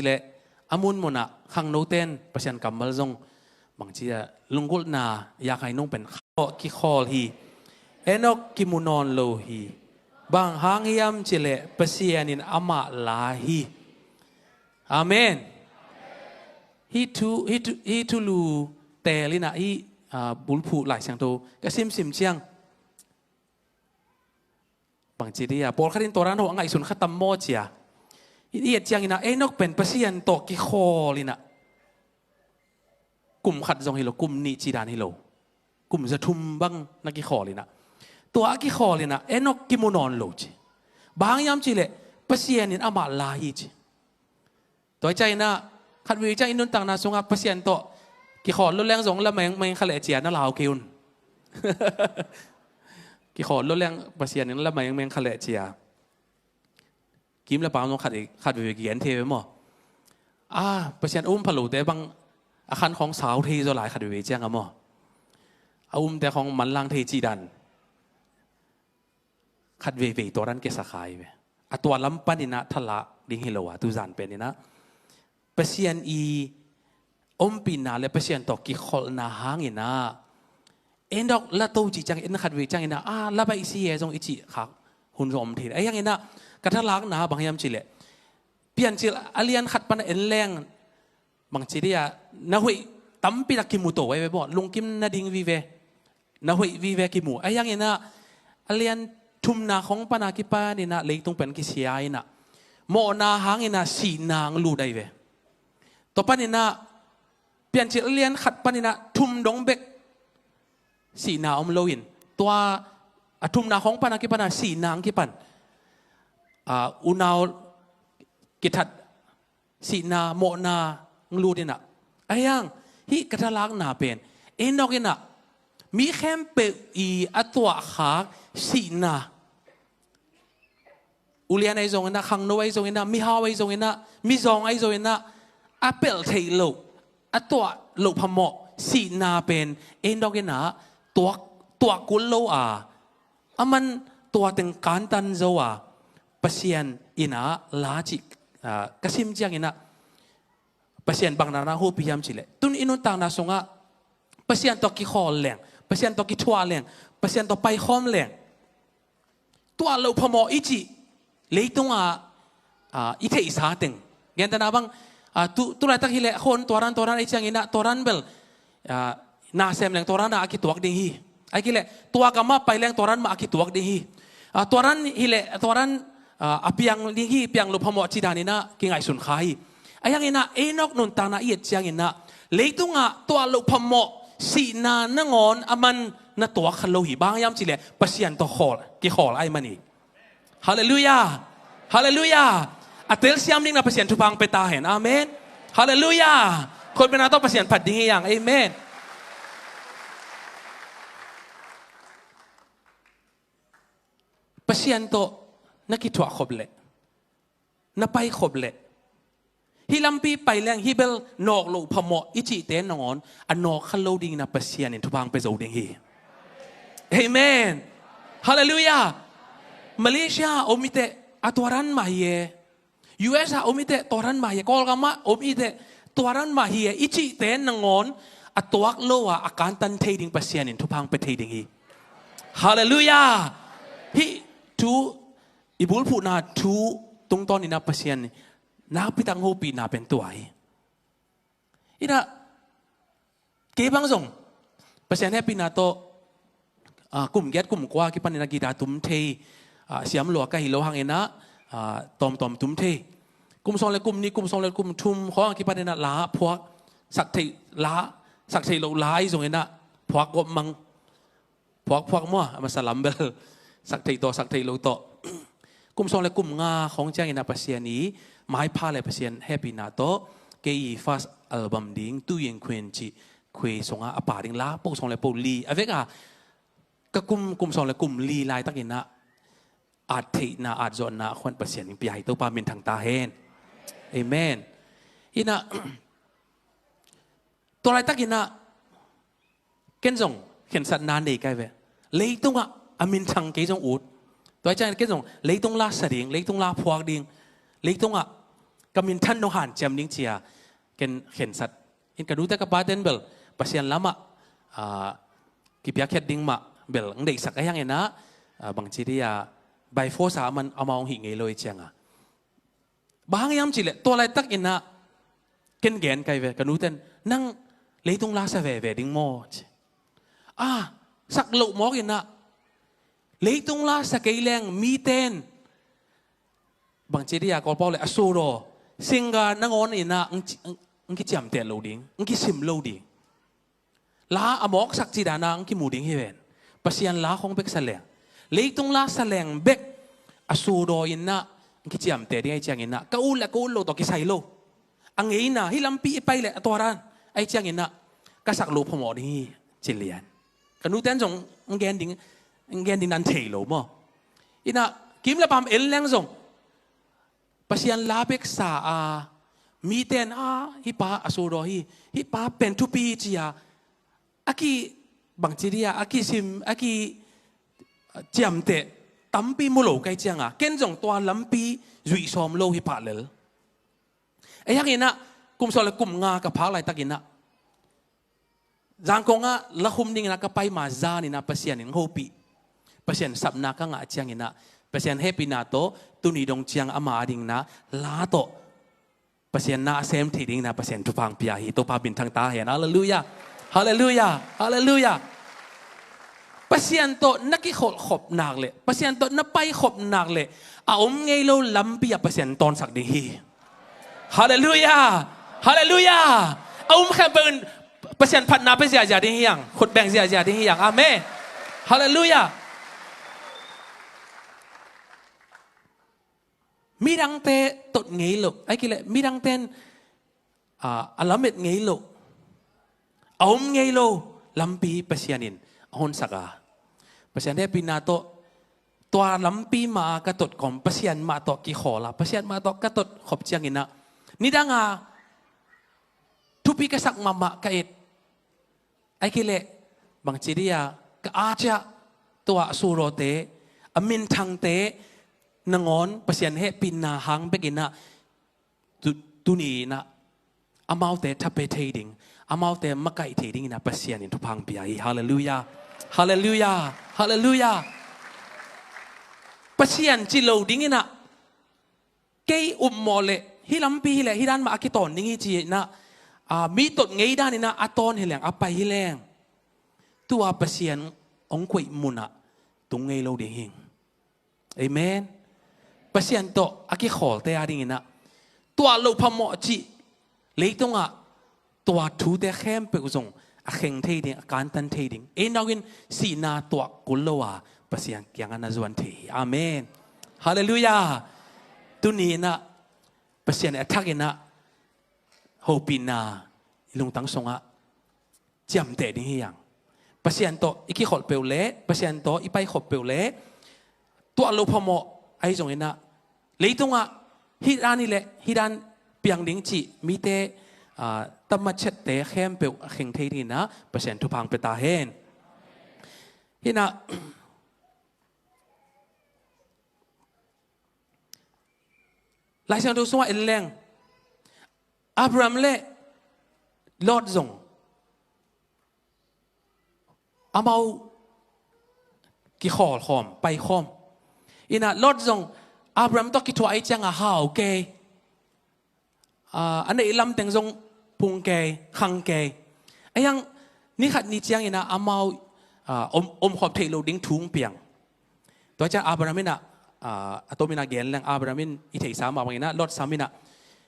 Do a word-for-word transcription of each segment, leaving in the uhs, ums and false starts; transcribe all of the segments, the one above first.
le a munmunah khangnoten Pasian kammal zong bangci a lunggulhna yakhai nung pen khaw kikhawl hi. Enok kimu nawn lo hi. Bang hang hiam cileh Pasian in amah la hi. Amen. Hi thu, hi thu, hi thulu tel inah hi, ah, bulphuh Lai Siangtho ka simsim ciang bangci dia pawlkhat in tua dan ho a ngaihsun kha tam maw cia. I et cianginah Enok pen Pasian tawh kikhawl inah kum khat zong hi lo, kum nih ci dan hi lo, kum zathum bang na kikhawl inah, tua a kikhawl inah Enok kimu nawn lo ci. Bang hang hiam cileh Pasian in amah la hi ci. Tua hi cianginah khat vei ciang i nuntakna sungah Pasian tawh kikhawl lo leng zong la mengmeng kha leh cia na lau kei un. Kikhawl lo leng Pasian in la mengmeng kha leh cia. Kim le pam zong khat, khat veve kigen thei ve maw? A, Pasian um pha lote bang a khan khawng sau thei zaw lai khat veve ciang a maw? A umte khawng manlang thei cih dan. Khat veve tua dan kesa khai ve. A tua lam paninah thalak ding hi lo a, tuzan peninah Pasian i ompihna le Pasian tawh kikholhna hanginah Enok la to cih ciang, en khat vei cianginah a la baih si e zong i cih khak hun zong om thei. Ahi hanginah ka thalakna bang hiam cileh Piancil a lian khat pana en leng bangci dia na hoih tampi tak kimu to ahi ve maw? Lungkim nading vive, na hoih vive kimu. Ahi hanginah a lian thumna khawng pana kipaninah leitung pen kisia inah mawhna hanginah sihna ang lut ahi ve. Tua paninah Piancil a lian khat paninah thum dong bek sihna om loin tua a thumna khawng pana kipana sihna ang kipan, a, unau kithat sihna mawhna ang lut inah. Ahi hang hih ka thalakna pen Enok inah mi khempeuh i a tuahkhak sihna, ulian ahi zonginah, khangno ahi zonginah, mihau ahi zonginah, mizawng ahi zonginah a pelh theih loh, a tuah loh phamawh sihna pen Enok inah tuak, tuah kul lo a, a man tua teng kantan zo a, Pasian inah la cih, ah, ka sim cianginah Pasian bang na na hopih hiam cileh tun i nuntakna sungah Pasian tawh kikhawl leng, Pasian tawh kithuah leng, Pasian tawh paikhawm leng tuah loh phamawh i cih leitungah, ah, i theihsa teng. Gentehna bang, ah, tu, tu laitak hileh khon tuaran tuaran ahi cianginah tuaran bel, ah, na sem leng tuaran ah a kituak ding hi. Ahi kileh tua gamah pai leng tuaran mah a kituak ding hi. Ah, tuaran hileh tuaran, ah, a piang ding hi, piang loh phamawh ci daninah kingaihsun kha hi. Ahi hanginah Enok nuntakna i et cianginah leitungah tuah loh phamawh sihna nangawn a man na tuak kha lo hi. Bang hiam cileh Pasian tawh khawl, kikhawl ahi man hi. Halleluiah. Halleluiah. A telsiam ding na Pasian thupha ang pia ta hen. Amen. Halleluiah. Khutbetna tawh Pasian phat ding hi ang. Amen. Pasian tawh na kithuah khop leh, na pai khop leh, hih lampi pai leng hih bel nawk loh phamawh i cihte nangawn a nawk kha lo dingin a Pasian in thupha ang pia zo ding hi. Amen. Halleluiah. Malaysia a om i teh a tuaran mah hi e. U S a om i teh tuaran mah hi e. Kawlgam ah om i teh tuaran mah hi e i cihte nangawn a tuak lo a a kantan thei ding Pasian in thupha ang pia thei ding hi. Halleluiah. Hih thu i bulphuhna thu tungtawnin a Pasian nakpi tak hopihna pen tua hi. Inah kei bang zong Pasian hehpihna tawh, ah, kum giat kum kua kipanin a guitar tum thei, ah, siam lua ka hi lo hanginah, ah, tawmtawm tum thei. Kum sawm le kum nih, kum sawm le kum thum khawng kipanin a la phuak sak theih la, sak theih loh la ahi zonginah phuak gawp mang. Phuakphuak maw, a masa lam bel sak theih tawh, sak theih lo tawh. Kum sawm le kum nga khawng ciangin a Pasian i maipha le Pasian hehpihna tawh kei i first album ding Tu Yen Khuan cih khuai sungah a pa ding la po sawm le po li a vek a, ka kum, kum sawm le kum li laitakin a at theihna, at zawhna a khuan Pasian in pia hi. Topa minthang ta hen. Amen. Inah tua laitakin a ken zong khensatna nei kai ve. Leitungah a minthang kei zong ut. Tua hi ciangin ken zong leitung la sa ding, leitung la phuak ding, leitungah ka minthan dong hanciam ding ci-a ken khensat. In ka nute ka pate in bel Pasian lamah, ah, kipiakkhiat ding mah bel ng deihsak ahih hangin ah, ah, bangci dih a, by force a amau hong hih ngei lo ahih ciangin. Bang hang hiam cih leh tua laitakin ah ken gen kai ve, ka nute in, "Nang leitung la sa veve ding maw?" ci. "Ah, sak loh mawk in ah, leitung la sa kei leng mite in," bangci dih a, Kawlpau leh a sudaw, singa nangawn in ah ng ci-, ng, ng kiciamteh lo ding, ng kisim lo ding. La a mawksak cih dan a ng kimu ding hi ven. Pasian la khong bek sa leng, leitung la sa leng bek a sudaw in ah ng kiciamteh ding ahih ciangin ah, ka ut leh ka ut lo tawh kisai lo. A ngeina, hih lampi i pai leh a tua dan ahih ciangin ah, ka sak loh phamawh ding hi, ci lian. Ka nute in zong ng gen ding, ng gen ding nan thei lo maw. In ah kim leh paam en leng zong Pasian la bek sa a, mite in, "Ah, hih pa a sudaw hi, hih pa pen thupi hi," ci-a, a ki, bangci dih a, a kisim, a kiciamteh tampi mu lo ka hih ciangin, ken zong tua lampi zuih sawm lo hi pah lel. Ahih hangin ah, kum sawm leh kum nga ka phak laitakin ah, Zangkong ah la khum dingin ah ka pai ma zanin ah Pasian in hopih, Pasian sapna ka ngah ciangin ah, Pasian hehpihna tawh tuni dong ciang ama adingin ah la tawh Pasian na a sem thei dingin ah Pasian thupha hong pia hi. Topa minthang ta hen. Halleluiah. Halleluiah. Halleluiah. Pasian tawh na kikholh khop nak leh, Pasian tawh na pai khop nak leh, a om ngei lo lampi ah Pasian tawnsak ding hi. Halleluiah. Halleluiah. A um khempeuh in Pasian phatna pia ziahziah ding hi hang. Khut beng ziahziah ding hi hang. Amen. Halleluiah. Midangte tot ngei lo, ahih kei leh midangte in, ah, a lamet ngei lo, a om ngei lo lampi Pasian in a honsak a, Pasian hehpihna tawh tua lampi mah a ka tot kawm, Pasian mah tawh kikhawl a, Pasian mah tawh ka tot khop ciangin ah, nidang a thupi ka sak mahmah ka et, ahih kei leh bangci dih a, ka aa ciah tua a surawte, a minthangte nangawn Pasian hehpihna hang bekin ah, tu-, tuni in ah amaute tha pe thei ding, amaute makaih thei dingin ah Pasian in thupha hong pia hi. Halleluiah. Halleluiah. Halleluiah. Pasian ci lo dingin ah, kei upmawh leh hih lampi hi leh hih dan mah a kitawn ding hi ci-in ah, ah, mi tot ngei danin ah a tawn hi leng, a pai hi leng, tua Pasian hong koih mun ah tung ngei lo ding hi. Amen. Pasian tawh a kikhawlte adingin ah, tuah loh phamawh cih, leitungah tua thute khempeuh zong a kheng thei ding, a kantan thei ding, ei nau in sihna tuah kul lo a Pasian kiangah na zuan thei hi. Amen. Halleluiah. Tuni in ah Pasian a thakin ah hopihna i lungtang sungah ciamteh ding hi hang. Pasian tawh i kikholh peuh leh, Pasian tawh i paikhop peuh leh, tuah loh phamawh ahi zongin ah, leitungah hih dan hi leh hih dan piang ding cih mite, ah, tamachette khempeuh a kheng thei dingin ah Pasian thupha hong pia ta hen. Hi in ah, Lai Siangtho sungah en leng, Abraham leh Lot zong amau kikhawlkhawm, paikhawm. In ah Lot zong Abraham tawh kithuah ahih ciangah hau kei, ah, a neih lamteng zong pung kei, khang kei. Ahih hang ni khat ni ciangin ah amau, ah, om, omkhop theih loh ding thu hong piang. Tua ciang Abraham in ah, ah, a tomin ah gen leng, Abraham in i theihsa mah bangin ah Lot sam in ah,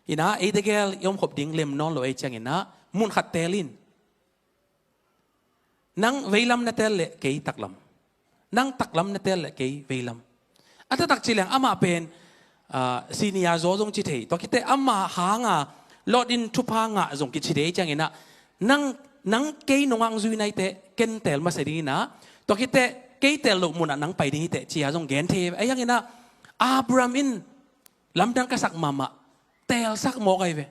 in ah, ei tegel i omkhop ding lem nawn lo ahih ciangin ah mun khat teel in. Nang veilam na teel leh kei taklam, nang taklam na teel leh kei veilam. A taktak ci leng amah pen, ah, senior zaw zong ci thei. Tua khit teh amah hanga Lot in thupha ngah zong kici thei ahih ciangin ah, nang, nang kei nungah hong zui na hi teh ken teel masa ding in ah, tua khit teh kei teel loh munah nang pai ding hi teh, ci-a zong gen thei. Ahih hangin ah Abraham in lamdang ka sak mahmah, teelsak mawk ahi ve.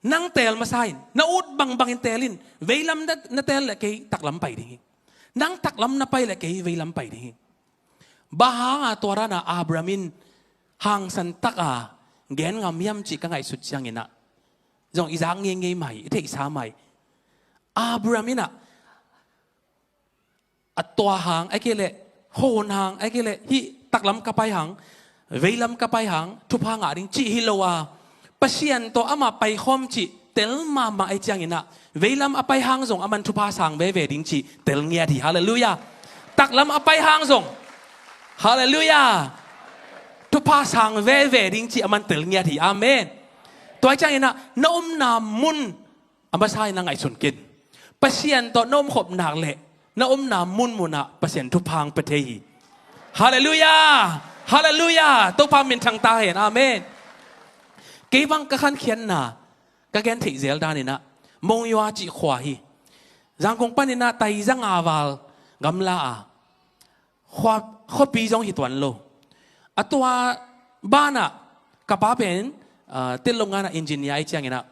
Nang teel masa in, na ut bangbangin teel in, veilam na, na teel leh kei taklam pai ding hi. Nang taklam na pai leh kei veilam pai ding hi. Bang hanga tua dana Abraham in hangsan taka gen ngam hiam cih ka ngaihsut cianginah zong i zak ngeingei mah hi, i theihsa mah hi. Abraham inah a tua hang, a kei leh hon hang, a kei leh hih taklam ka pai hang, veilam ka pai hang thupha ngah ding cih hi lo a, Pasian tawh amah paikhawm cih tel mahmah ei cianginah veilam a pai hang zong aman thupha sang veve ding cih tel ngiat hi. Halleluiah. Taklam a pai hang zong, halleluiah, thupha sang veve ding cih aman tel ngiat hi. Amen. Tua ei cianginah na omna mun a masa in na ngaihsun kei in. Pasian tawh na omkhop nak leh na omna munmunah Pasian thupha hong pia thei hi. Halleluiah. Halleluiah. Topa minthang ta hen. Amen. Kei bang ka khankhiatna ka gen theih zel daninah Monywa cih khua hi. Zangkong paninah tai zanga val gamla a khua, khuapi zong hi tuan lo. A tua banah ka pa pen, ah, tel lo nganah engineer ei cianginah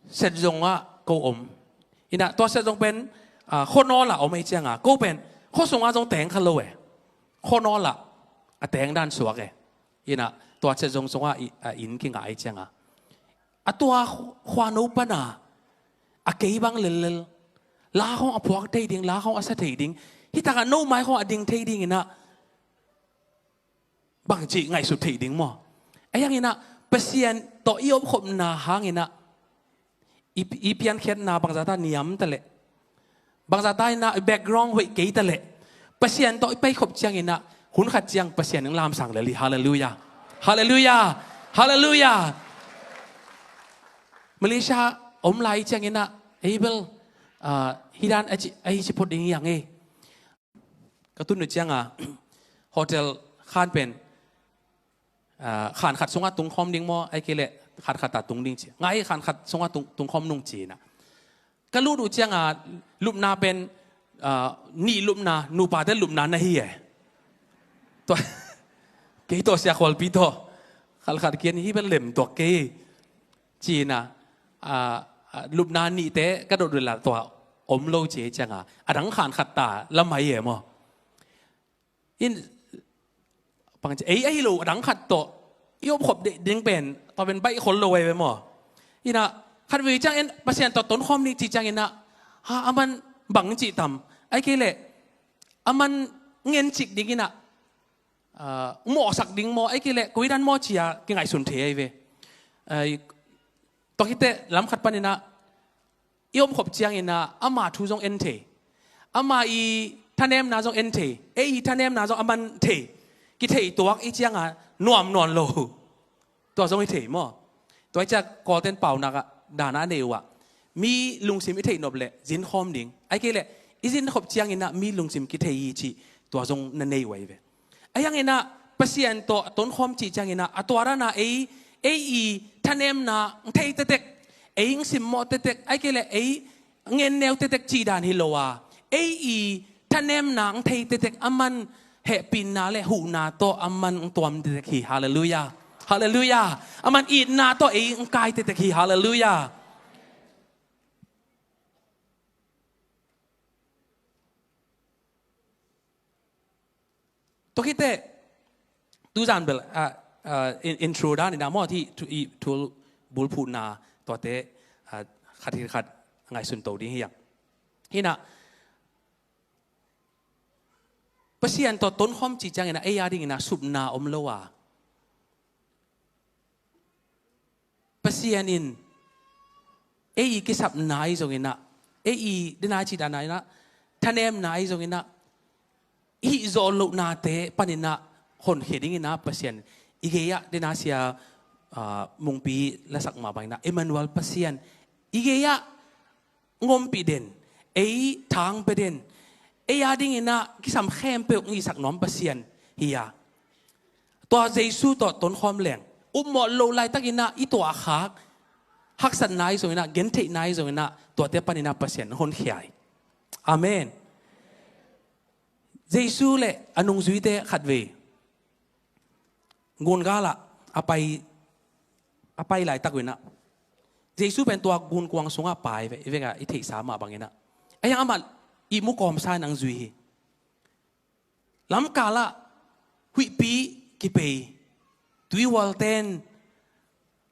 set zongah ko om. Inah tua set zong pen, ah, khuanawl ah om ei cianga ko pen khua sungah zong teng kha lo e. Khuanawl ah a teng dan suak e. Inah tua set zong sungah i, ah, inn kingah ei cianga a tua khu-, khuano pana a kei bang lellel la khong a phuak thei ding, la khong a sa thei ding, hitakah no mai khong a ding thei dinginah bangci ngaihsut theih ding maw? A hianginah Pasian tawh i omkhopna hanginah i, i piankhiatna bangzata niam taleh, bangzata inah i background hoih kei taleh, Pasian tawh i paikhop cianginah hun khat ciang Pasian in lamsang lel hi. Halleluiah. Halleluiah. Halleluiah. Malaysia om lai cianginah ei bel, ah, hi dan a ci, a hi ci phot ding hi ang ei. Ka tun uh cianga hotel khan pen, ah, khan khat sungah tungkhawm ding maw, ai kei leh khan khat ta tung ding ci. Ngai khan khat sungah tung, tungkhawm nung ci inah ka lut uh cianga lupna pen, ah, nih lupna, nupate lupna na hi e. Tua kei tawh sia khualpi tawh khan khat kian hi bel lem tuak kei ci inah, ah, ah, lupna nihte ka dot uh la tua om lo ci ei cianga a dang khan khat ta lamai e maw? In, pang ci, ei ahi lo a dang khat tawh i omkhop ding pen tua pen baih khol lo ai ve maw? Inah khat vei ciang en Pasian tawh tonkhawm ni ci cianginah ha aman bang cih tam, ai kei leh aman ngencik dinginah, ah, mawhsak ding maw, ai kei leh koidan maw cia kingaihsun thei ai ve. Ai, tua khite lam khat paninah i omkhop cianginah ama thu zong en thei, ama i thanemna zong en thei, ei i thanemna zong a man thei, kithei tuak i cianga nuam nawn lo. Tua zong i thei maw? Tua i ciah Kawlten paunak ah dana a nei uh ah mi lungsim i theih nop leh zinkhawm ding, ai kei leh i zinkhop cianginah mi lungsim kithei hi cih tua zong na nei uh ai ve. A hianginah Pasian tawh a tonkhawm cih cianginah a tua dana ei, ei i thanemna ng thei tektek, ei ng simmawh tektek, ai kei leh ei ngenneu tektek cih dan hi lo a, ei i thanemna ng thei tektek a man hehpihna le huhna tawh a man ng tuam tektek hi. Halleluiah. Halleluiah. A man itna tawh ei ng kai tektek hi. Halleluiah. Tua khite tuzan bel, ah, ah, in, intro dan inah maw, hih thu, i thu bulphuhna tuate, ah, khat hi khat ngaihsun to ding hi ang. Hinah Pasian tawh tonkhawm cih cianginah ei a dinginah supna om lo a, Pasian in ei i kisapna ahi zonginah, ei i dena cih dana inah, thanemna ahi zonginah, i hih zawh lohnate paninah honkhia dinginah Pasian i gei-ah dena sia, ah, Mungpi lasak mah banginah Emmanuel Pasian i gei-ah ngompih den, ei thang pia den, ei a dinginah kisam khempeuh ngisak nuam Pasian hi a. Tua Jesu tawh tonkhawm leng upmawh loh laitakinah i tuahkhak haksatna ahi zonginah, gentheihna ahi zonginah, tuate paninah Pasian honkhia hi. Amen. Jesu le a nungzuite khatvei gungalah a pai, a pai laitak uh inah Jesu pen tua gunkuang sungah pai ve, i vekah i theihsa mah banginah, a hiang amah ihmu kawmsa in ang zui hi. Lamkalah huihpi kipei, tuihualten,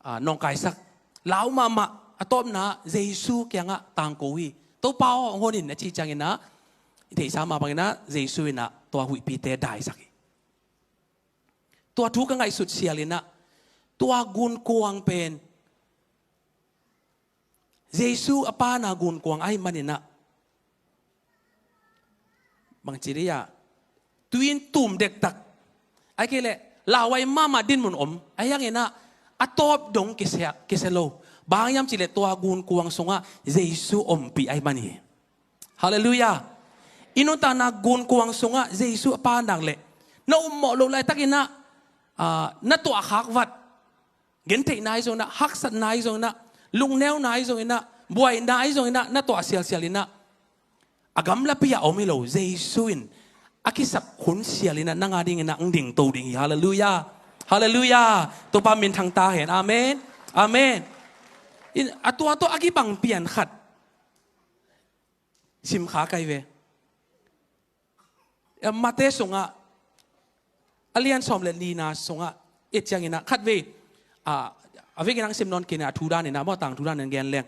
ah, nawngkaisak, lau mahmah, a tawpna Jesu kiangah tangko hi. Topa aw, hong hon in, a cih ciangin ah, i theihsa mah bangin ah Jesu in ah tua huihpite daisak hi. Tua thu ka ngaihsut sial in ah, tua gunkuang pen Jesu a pana gunkuang ahih manin ah, bangci dih ah, tui in tum dektak, ahih kei leh lauhuai mahmah dinmun om, ahih hangin ah a tawp dong kisia, kisia lo. Bang hang hiam cih leh tua gunkuang sungah Jesu ompih ahih man hi. Halleluiah. I nuntakna gunkuang sungah Jesu a pa nak leh, na ummawh loh laitakin ah, ah, na tuahkhak vat, gentheihna ahi zongin ah, haksatna ahi zongin ah, lungneuna ahi zongin ah, buaina ahi zongin ah, na tuah sialsial in ah, a gamlapi ah om hi lo, Jesu in a kisap hun sial in ah nang a dingin ah hong dingto ding hi. Halleluiah. Halleluiah. Topa minthang ta hen. Amen. Amen. In, a tua tawh a kibang pian khat simkha kai ve. Mate sungah, a lian sawm le lina sungah et ciangin ah, khatvei, a, a vekin hong sim nawn kei ning, a thu danin ah, maw, tangthu danin gen leng.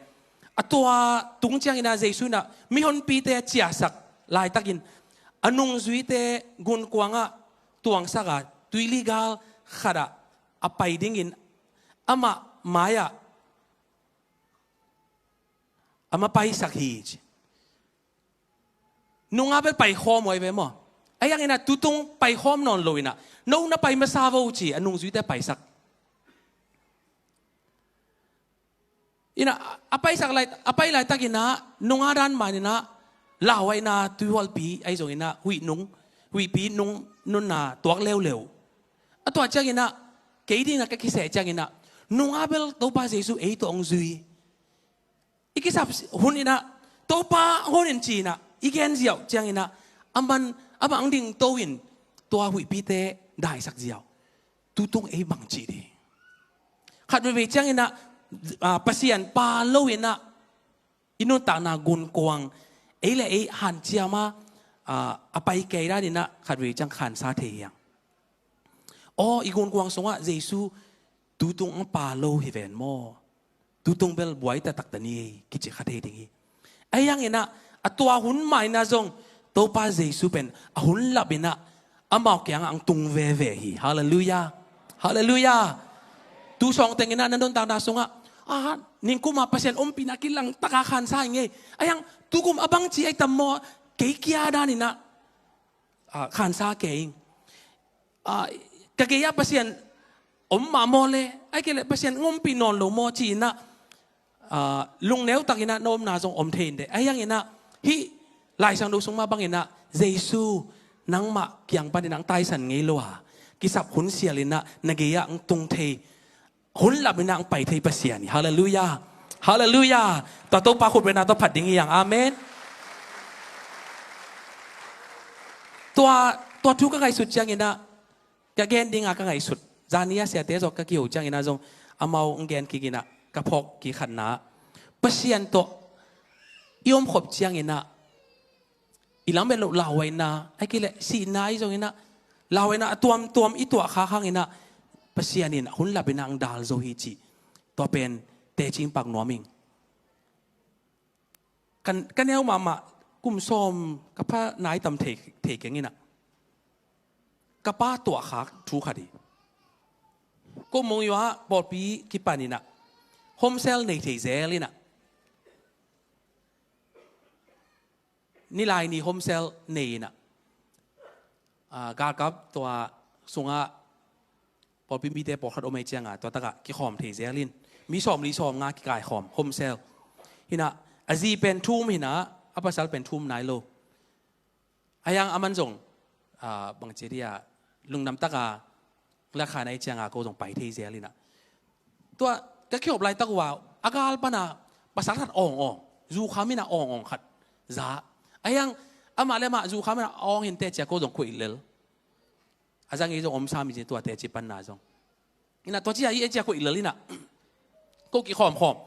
A tua tung ciangin ah Jesu in ah mihonpite ciahsak laitakin, a nungzuite gunkuangah tuangsak a, tuiligal khatah a pai dingin amah mai-ah a ma paisak hi, ci. Nungak bel paikhawm uh ahi ve maw. Ahih hangin ah tutung paikhawm nawn lo in ah, no na pai masa vo, ci, a nungzuite paisak. In ah, a paisak lai, a pai laitakin ah, nungak dan man in ah, lauhuaina tuihualpi ahi zongin ah, huih nung, huihpi nung, nunna tuak leuleu. A tua ciangin ah, kei dingin ah ka kiseh ciangin ah, nungak bel Topa Jesu ei tawh hong zui. I kisap hun in ah, Topa hong hon in, ci in ah i gen ziau ciangin ah, aman, amah hong dingto in tua huihpite daisak ziau. Tutung ei bang ci dih? Khat veivei ciangin ah, ah, Pasian pa lo in ah, i nuntakna gunkuang, ei le ei hanciam a, ah, a pai kei danin ah khat veivei ciang khansa thei hi hang. Aw, i gunkuang sungah Jesu tutung hong pa lo hi ven maw. Tutung bel buai taktak ta ni, kici kha thei ding hi. Ahih hangin ah, a tua hun mah in ah zong, Topa Jesu pen a hun lap in ah, amau kiangah hong tung veve hi. Halleluiah. Halleluiah. Tu sawng teng in ah na nuntakna sungah, ah, ningkum a Pasian ompihna kilang taka khansa ing ei. Ahih hang, tukum a bangci ahi tam maw, kei kia danin ah, ah, khansa kei ing. Ah, ka gei-ah Pasian om mah maw le, ahih kei leh Pasian hong ompih nawn lo maw, ci in ah, ah, lungneu takin ah na omna zong om thei in teh. Ahih hangin ah, hih Lai Siangtho sung mah bangin ah, Jesu nangmah kiang panin ah hong taisan ngei lo a, kisap hun sial in ah na gei-ah hong tung thei, hun lap in ah hong pai thei Pasian hi. Halleluiah. Halleluiah. Tua Topa khut bengna tawh phat ding hi hang. Amen. Tua, tua thu ka ngaihsut ciangin ah, ka gen ding a ka ngaihsut, zani a siate zong ka kiho ciangin ah zong, amau hong gen kik in ah, ka phawk kik khatna, Pasian tawh i omkhop ciangin ah, i lamet loh lauhuaina, ahih kei leh sihna ahi zongin ah, lauhuaina a tuamtuam i tuahkhak hangin ah, Pasian in hun lap in ah hong dal zo hi, cih tua pen teci pak nuam ing. Ka, ka neu mahmah, kum sawm ka pha nai tam thei, thei keng in ah, ka pa tuahkhak thu khat hi. Ko mong yua pawlpi kipan in ah, home cell nei thei zel in ah, nilai ni home cell nei in ah, ah, galkap tua sungah pawlpi mite pawlkhat om ei ciangah, tua takah kikhawm thei zel in, mi sawmli sawmnga kikaikhawm home cell. Hi in ah, a zi pen thu um hi in ah, a pasal pen thu um nai lo. Ahih hang aman zong, ah, bangci dih ah, lungdam taka lakha nei ciangah ko zong pai thei zel in ah. Tua ka kihop laitak uh a, a gal pan a pasal khat awngawng, zukham in ah awngawng khat za. Ahih hang amah le amah zukham in ah awng hi in teh, ci-a ko zong koih lel. A zang i zong om sam hi ci, tua teci panna zong. In ah tua ci-a i en ci-a koih lel in ah, ko kikhawmkhawm,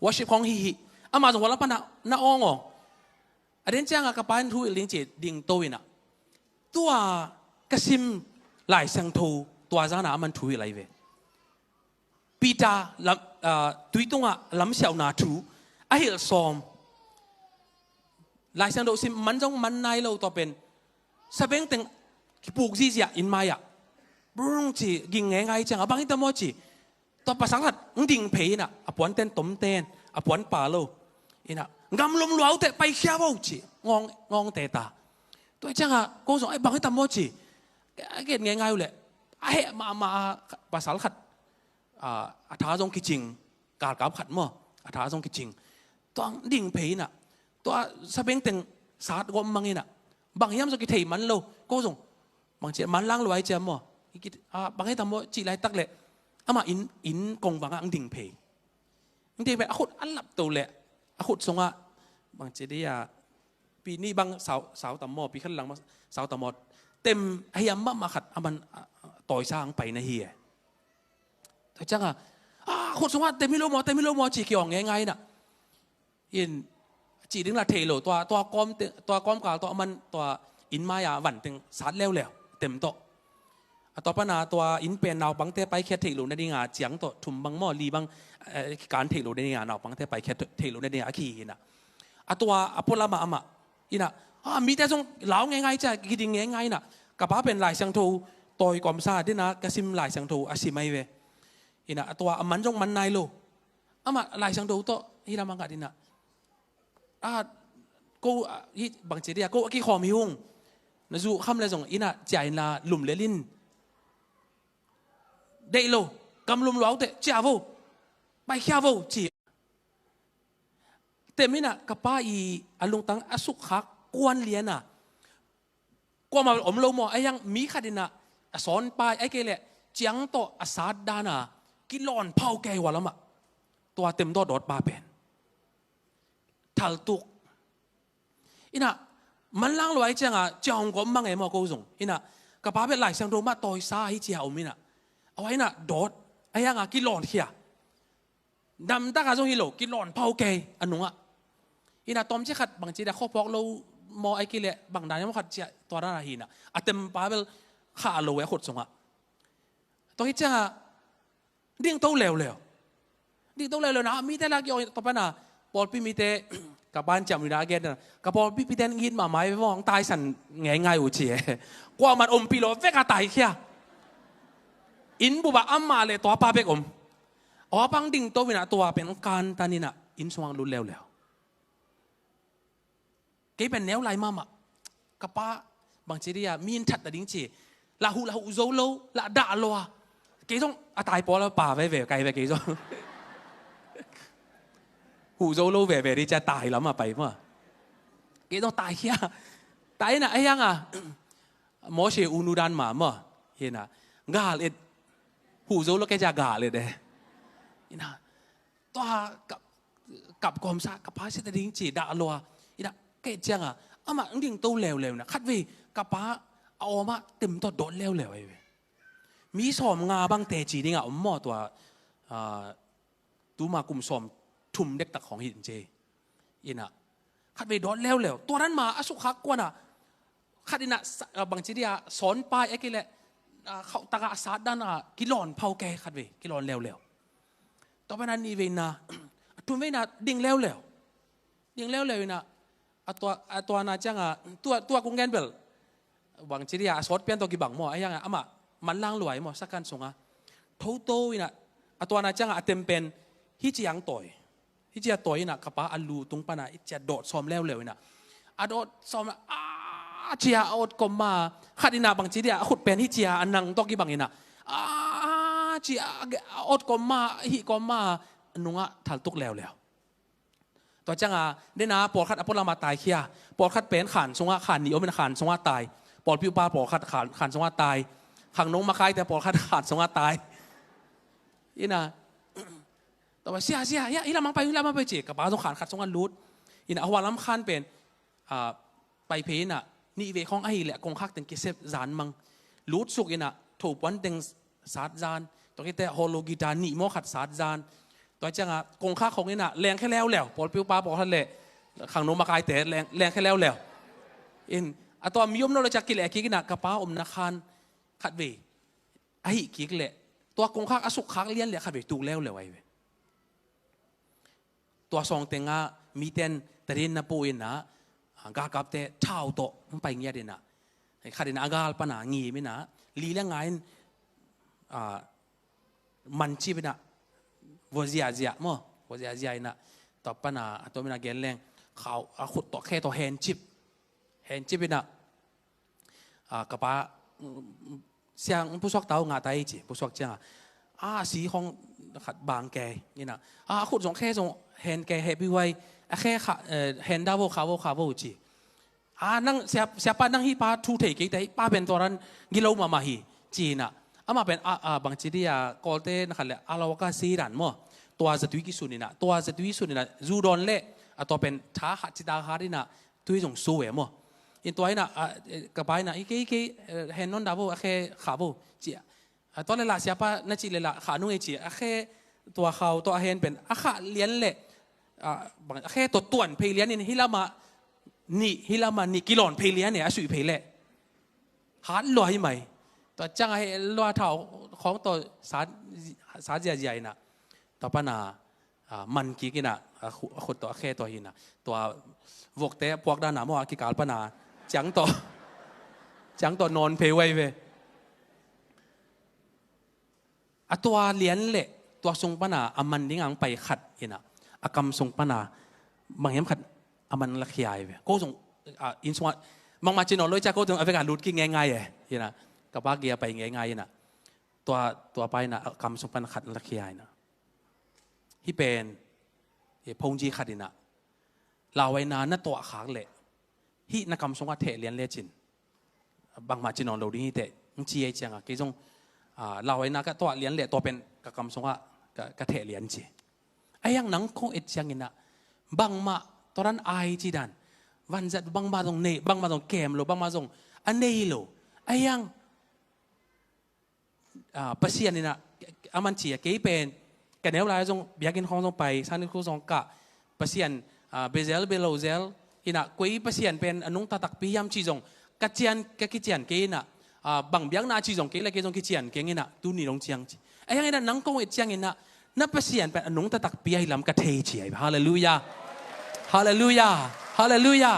worship khawng hih hih. Amah zong hua lam pan ah na awngawng. A den ciangah ka pa in thu hilh ding ci-a dingto in ah, tua ka sim Lai Siangtho tua zan ah aman thu hilh lai ve. Peter lam, ah, tui tungah lamsiauhna thu a hilh sawm. Lai Siangtho sim man zong man nai lo, tua pen sabengteng kipuk zihziah inn mai-ah. Brung ci ging ngeingai ciangah bang hi ta maw ci. Tua pasal khat ng ding phei inah, a puanten tomten, a puan pa lo. Inah gamlum luaute paikhia vo ci ngawng, ngawngte ta. Tua ciangah ko zong ai bang hi ta maw ci. A gen ngeingai uh leh a heh mahmah a pasal khat, a, a tha zong kicing, galkap khat maw, a tha zong kicing. Tua ding phei inah, tua sabengteng sat gawm mang inah, bang hiam zong kithei man lo, ko zong bang ci manlang luai ciam maw, a, bang hei tam maw cih laitak leh amah inn, inn kongvangah ang ding phei. Ang ding phei a khut a lap to leh a khut sungah bang ci dia, pi nih bang sau, sau tam maw, pi khat lang bang sau tam maw, tem a hiam mahmah khat a man, a, a, tawisa ang pai na hi e. Tua ciangah, a, khut sungah tem hi lo maw, tem hi lo maw ci kiawng ngeingai inah. In, cih ding la thei lo, tua, tua kawm te, tua kawmkal tua a man, tua inn mai-a van teng sat leuleu, tem tawh. A tua pana tua inn pen naupangte paikhiat theih loh nadinga ciang tawh thum bang maw, li bang, eh, kikan theih loh nadinga, naupangte paikhiat theih loh nadinga a kihi inah. A tua a pualamah amah inah, a, mite zong lau ngeingai cia, kiding ngeingai inah. Ka pa pen Lai Siangtho tawi kawmsa dena ka sim Lai Siangtho a sim ahi ve. Inah a tua a man zong man nai lo. Amah Lai Siangtho tawh hi lamah ngat inah, a, ko, a, hi bang ci dia, ko a kikhawm hi hung. Na zu kham le zong inah cia inla lum lel in. Deih lo, gamlum luaute cia vo, paikhia vo ci. Tem inah ka pa i a lungtang a sukkhak kuan liana, kuamah om lo maw, a hiang mi khat inah a sawnpai, a kei leh ciang tawh a sat dana kilawn phau kei hua lamah. Tua tem tawh dawt pa pen thaltuk. Inah manlang luai cianga ciang hong gawm mang e maw ko zong. Inah ka pa beh Lai Siangtho mah tawisa hi cia om inah, a hua inah dawt, a hianga kilawn khia. Namtaka zong hi lo, kilawn phau kei a nungah. Inah tawmci khat bang ci dia khuaphawk lo maw, a kei leh bang dan maw khat cia tua dana hi inah. A tempa bel khah lo e a khut sungah. Tua hi ciangah dingto leuleu. Dingto leuleu na, mite lak i ong tua pana pawlpi mite, ka pan ciam ina a gen na, ka pawlpi piten ngit mahmah i vawng taisan ngeingai uh ci e. Kuaman ompih lo vek a taikhia. Inn bup ah amah le tua pa bek om. Aw pang dingto inah tua pen kantan inah inn sungah lut leuleu. Kei pen neu lai mahmah. Ka pa bang ci dia, mi in that ta ding ci. Lah huh, lah huh zo lo, lah dah lo a. Kei zong a tai pawl a pa veve kai ve kei zong. Huh zo lo veve di cia tai lam a pai ma. Kei zong taikhia. Tai na a hiang a. Mose u nu dan ma ma. Hi na. Gal et. Huh zo lo kei cia gal et e. Hi na. Tua kap, kap kawmsa, ka pa sia ta ding ci dah lua. Ina, kei cianga, amah ding to leuleu na. Khatvei, ka pa a awma tem tawh dawt leuleu ahi ve. Mi sawm nga bang teci dinga om maw tua, ah, tuma kum sawm thum dektak khong hi in ci. Ina, khatvei dawt leuleu. Tua dan ma a sukkhak kuana, khat ina sa-, ah, bangci dia sawn pai a kile, ah, khauh taka a sat dana kilawn phau kei khatvei, kilawn leuleu. Tua pana nihveina, a thumveina ding leuleu. Ding leuleu ina, a tua, a tuana cianga, tua, tua kung gen bel. Bangci dia a sawt pian tawh kibang maw, a hianga, amah, manlang luai maw, sakan sunga. Thoto ina, a tuana cianga, a tempen, hi ciang tawi. Hi cia tawi ina, ka pa a lu tung pana, hi cia dawt sawm leuleu ina. A dawt sawm, a cia a awt kawm ma, khat ina bangci dia, a khut pen hi cia a nang tawh kibang ina. A cia a awt kawm ma, hi kawm ma, nunga thaltuk leuleu. Tua cianga, dena pawlkhat a pualama taikhia. Pawlkhat pen khan sunga, khan ni om ina khan sunga tai. Pawlpi upa pawlkhat khan, khan sunga tai. Khangno makaite pawlkhat khan sunga tai. Ina, tua sia, sia, ya, ila mang pai, ila mang pai ci. Ka pa zong khan khat sunga lut. Ina, a hua lam khan pen, ah, pai phei ina, nihvei khong ahileh, kongkhak teng kisep zan mang. Lut suk ina, thopuan teng sat zan, tua kite holo guitar nih maw khat sat zan. Tua cianga kongkhak khong ina lengkhe leuleu, pawlpi upa pawlkhat le khangno makaite leng, lengkhe leuleu. In, a tua mi om lo le ciak kileh kik ina ka pa omna khan khatvei. Ahi kik le Tua kongkhak a sukkhak lian le khatvei tuk leuleu ahi ve. Tua sawng tengah miten tadin na pu inah, ah, galkapte thau tawh hong pai ngiat inah, khat inah a gal pana ngim inah, li le nga in, ah, mancip inah, vua ziazia maw, vua ziazia inah, tua pana a tom inah gen leng, khau a khut tawh khe tawh hencip, hencip inah, ah, ka pa, mm, siang pusuak tau ngah tai ci, pusuak ciangah, ah, si khong khat bang kei inah, ah, a khut zong khe zong hen kei hehpih huai, a khe kha, eh, hen dah vo, kha vo, kha vo ci. Ah, nang sia, siapa nang hih pa thu thei kei te, hih pa pen tua dan gilo mahmah hi ci inah. Amah pen, ah, ah, bangci dia, Kawlte na khat le a lo ka si dan maw. Tua zatui kisun inah, tua zatui sun inah, zu dawn le, a tua pen tha khat ci ta khat inah, tui zong su e maw. In tua inah, ah, eh, ka pa inah, i kei, i kei, eh, hen nawn dah vo, a khe kha vo ci a. Ah, tua le lah siapa na cih le lah kha nung e ci a, khe tua khau tua a hen pen a kha lian le, ah, bang, a khe tua tuan phei lian in hih lamah nih, hih lamah nih kilawn phei lian e, a suih phei le. Hat lua hi mai. Tua ciangah heh lua thau khawng tua sa, sa ziazia inah. Tua pana, ah, man kik inah, a khu-, a khut tawh a khe tawh hi inah. Tua vokte puak dana maw a kikal pana ciang tawh, ciang tawh nawn phei huai ve. A tua lian le tua sung pana a man ding ang pai khat inah, a kam sung pana bang hiam khat a man la khia hi ve. Ko zong, ah, inn sungah bangmah ci nawn lo i cia, ko zong a vekah lut kik ngeingai e inah, ka pa kia pai ngeingai inah. Tua, tua pa inah a kam sung pana khat la khia inah. Hih pen, eh, phone ci khat inah, lauhuaina na tuah khak leh hih na kam sungah theh lian lecin bangmah ci nawn lo ding hi teh, hong ci ei ciangah kei zong, ah, lauhuaina ka tuah lian leh tua pen ka kam sungah ka, ka theh lian ci. Ahi hang nang kong et cianginah bangmah tua dan ai ci dan, vanzat bangmah zong nei, bangmah zong kem lo, bangmah zong a nei lo. Ahi hang, ah, Pasian inah, a man ci a, kei pen ka neu lai zong biakinn khawng zong pai, Sunday school zong kah, Pasian, ah, bezel belozel inah, koi Pasian pen a nungta takpi hiam ci zong ka cian, ka kician kei inah, ah, bang biakna ci zong kei le kei zong kician keng inah, tuni dong ciang ci. Ahi hang inah nang kong et cianginah na Pasian pen a nungta takpi ahi lam ka thei ci ahi. Halleluiah. Halleluiah. Halleluiah.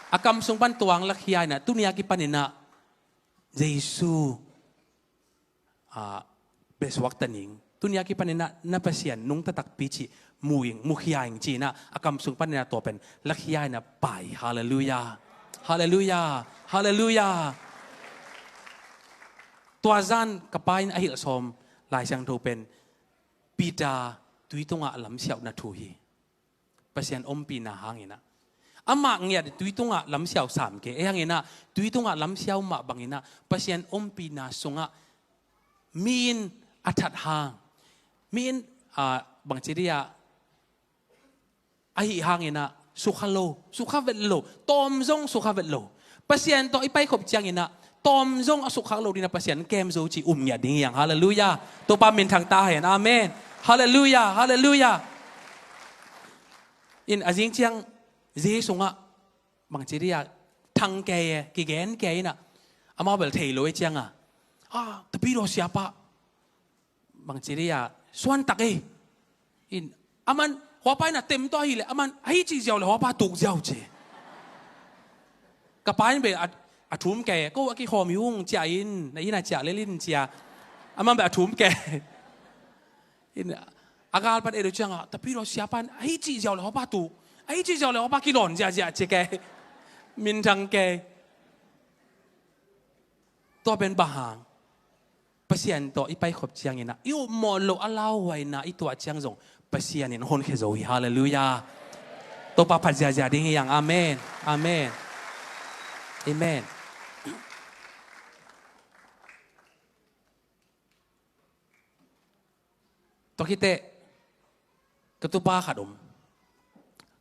A kam sung pan tuang lakhia inah, tuni a kipan inah Jesu, ah, besuak ta ning. Tuni a kipan inah na Pasian nungta takpi cih mu ing, mukhia ing ci inah a kam sung pan inah tua pen lakhia inah pai. Halleluiah. Halleluiah. Halleluiah. Tua zan ka pa in a hilh sawm Lai Siangtho pen Peter tui tungah lamsiauhna thu hi. Pasian ompihna hanginah. Amah ngiat tui tungah lamsiau sam kei. Ahi hanginah tui tungah lamsiau mah banginah Pasian ompihna sungah mi in a that hang, mi in, ah, bangci dia ahi hanginah sukha lo, sukha vet lo, tawm zong sukha vet lo. Pasian tawh i paikhop cianginah tawm zong a sukkhak lo dinah Pasian kem zo ci um ngiat ding hi hang. Halleluiah. Topa minthang ta hen. Amen. Halleluiah. Halleluiah. In a zing ciang zei sungah bangci dia thang kei e, kigen kei inah amau bel thei lo e cianga, ah, tapidaw siapa bangci dia suantak ei. In aman huapa inah tem tawh ahileh aman ahi cih ziau le huapa tuk ziau ci. Ka pa in bel a, a thum kei, ko a kikhawm hi ung cia in, na inn a ciah lel in cia. Aman bel a thum kei. In a galpan edo cianga tapidaw siapa in ahi cih ziau le huapa tuk, ahi cih ziau le huapa kilawn ziahziah ci kei. Minthang kei. Tua pen bang hang? Pasian tawh i paikhop cianginah i upmawh loh a lauhuaina i tuah ciang zong Pasian in honkhia zo hi. Halleluiah. Topa phat ziahziah ding hi hang. Amen. Amen. Amen. Tua khiteh ka tupa khat om.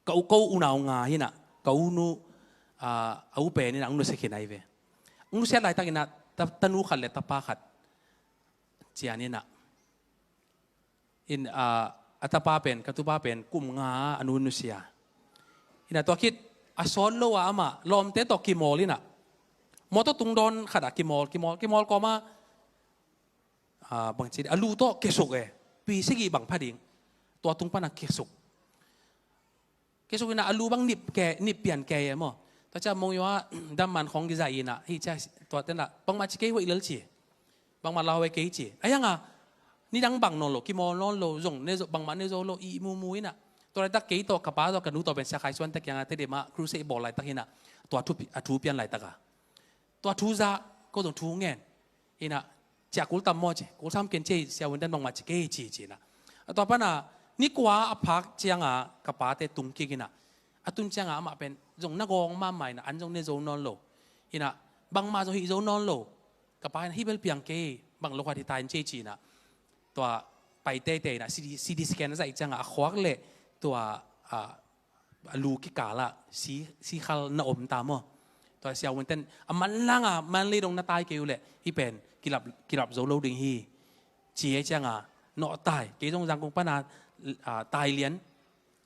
Ka u, ko unau nga hinah, ka unu, ah, a u pen inah ang nusia khin ahi ve. Ang nusiat laitakinah ta, tanu khat le tapa khat cian inah. In, ah, a tapa pen, ka tupa pen kum nga a nu nusia. Inah tua khit a sawt lo a amah lawmte tawh kimawl inah, mawtaw tungdawn khatah kimawl, kimawl, kimawl kawma, ah, bangci a lu tawh kiasuk e. Tui sagih bang pha ding. Tua tung pana kiasuk. Kiasuk ina a lu bang nip ke, nip pian ke e maw. Tua cia mong yua damman khong kizai ina hi cia tua tena bangmah ci kei hoih lel ci. Bangmah lau e kei ci. A yanga nidang bang nawn lo, kimawl nawn lo, zong ne zo, bangmah ne zo lo, i mumu ina. Tua laitak kei tawh ka pa tawh ka nu tawh pen Sia Khai Suan tak kianga Tedim ah crusade bawl laitak ina. Tua thu pi-, a thu pian laitak a. Tua thu za, ko zong thu ngen. Ina, cia kul tam maw ci, kul sam ken ci, Sia Win ten bangmah ci kei ci ci ina. A tua pana, ni kua a phak cianga ka pate tung kik ina. A tun cianga amah pen, zong na gawng mahmah ina, an zong ne zo nawn lo. Ina, bangmah zong hih zo nawn lo. Ka pa ina, hih bel piang kei, bang lo khat hi ta in ci ci ina. Tua pai teitei ina, C T, C T scan a zaih cianga, a khuak le, tua, a, a lu kikala si, si khal na om ta maw. Tua Sia Win ten a manlanga manlei dong na tai kei uh leh hih pen kilap, kilap zo lo ding hi. Ci e cianga nawh tai. Kei zong Zangkong pana, ah, tai lian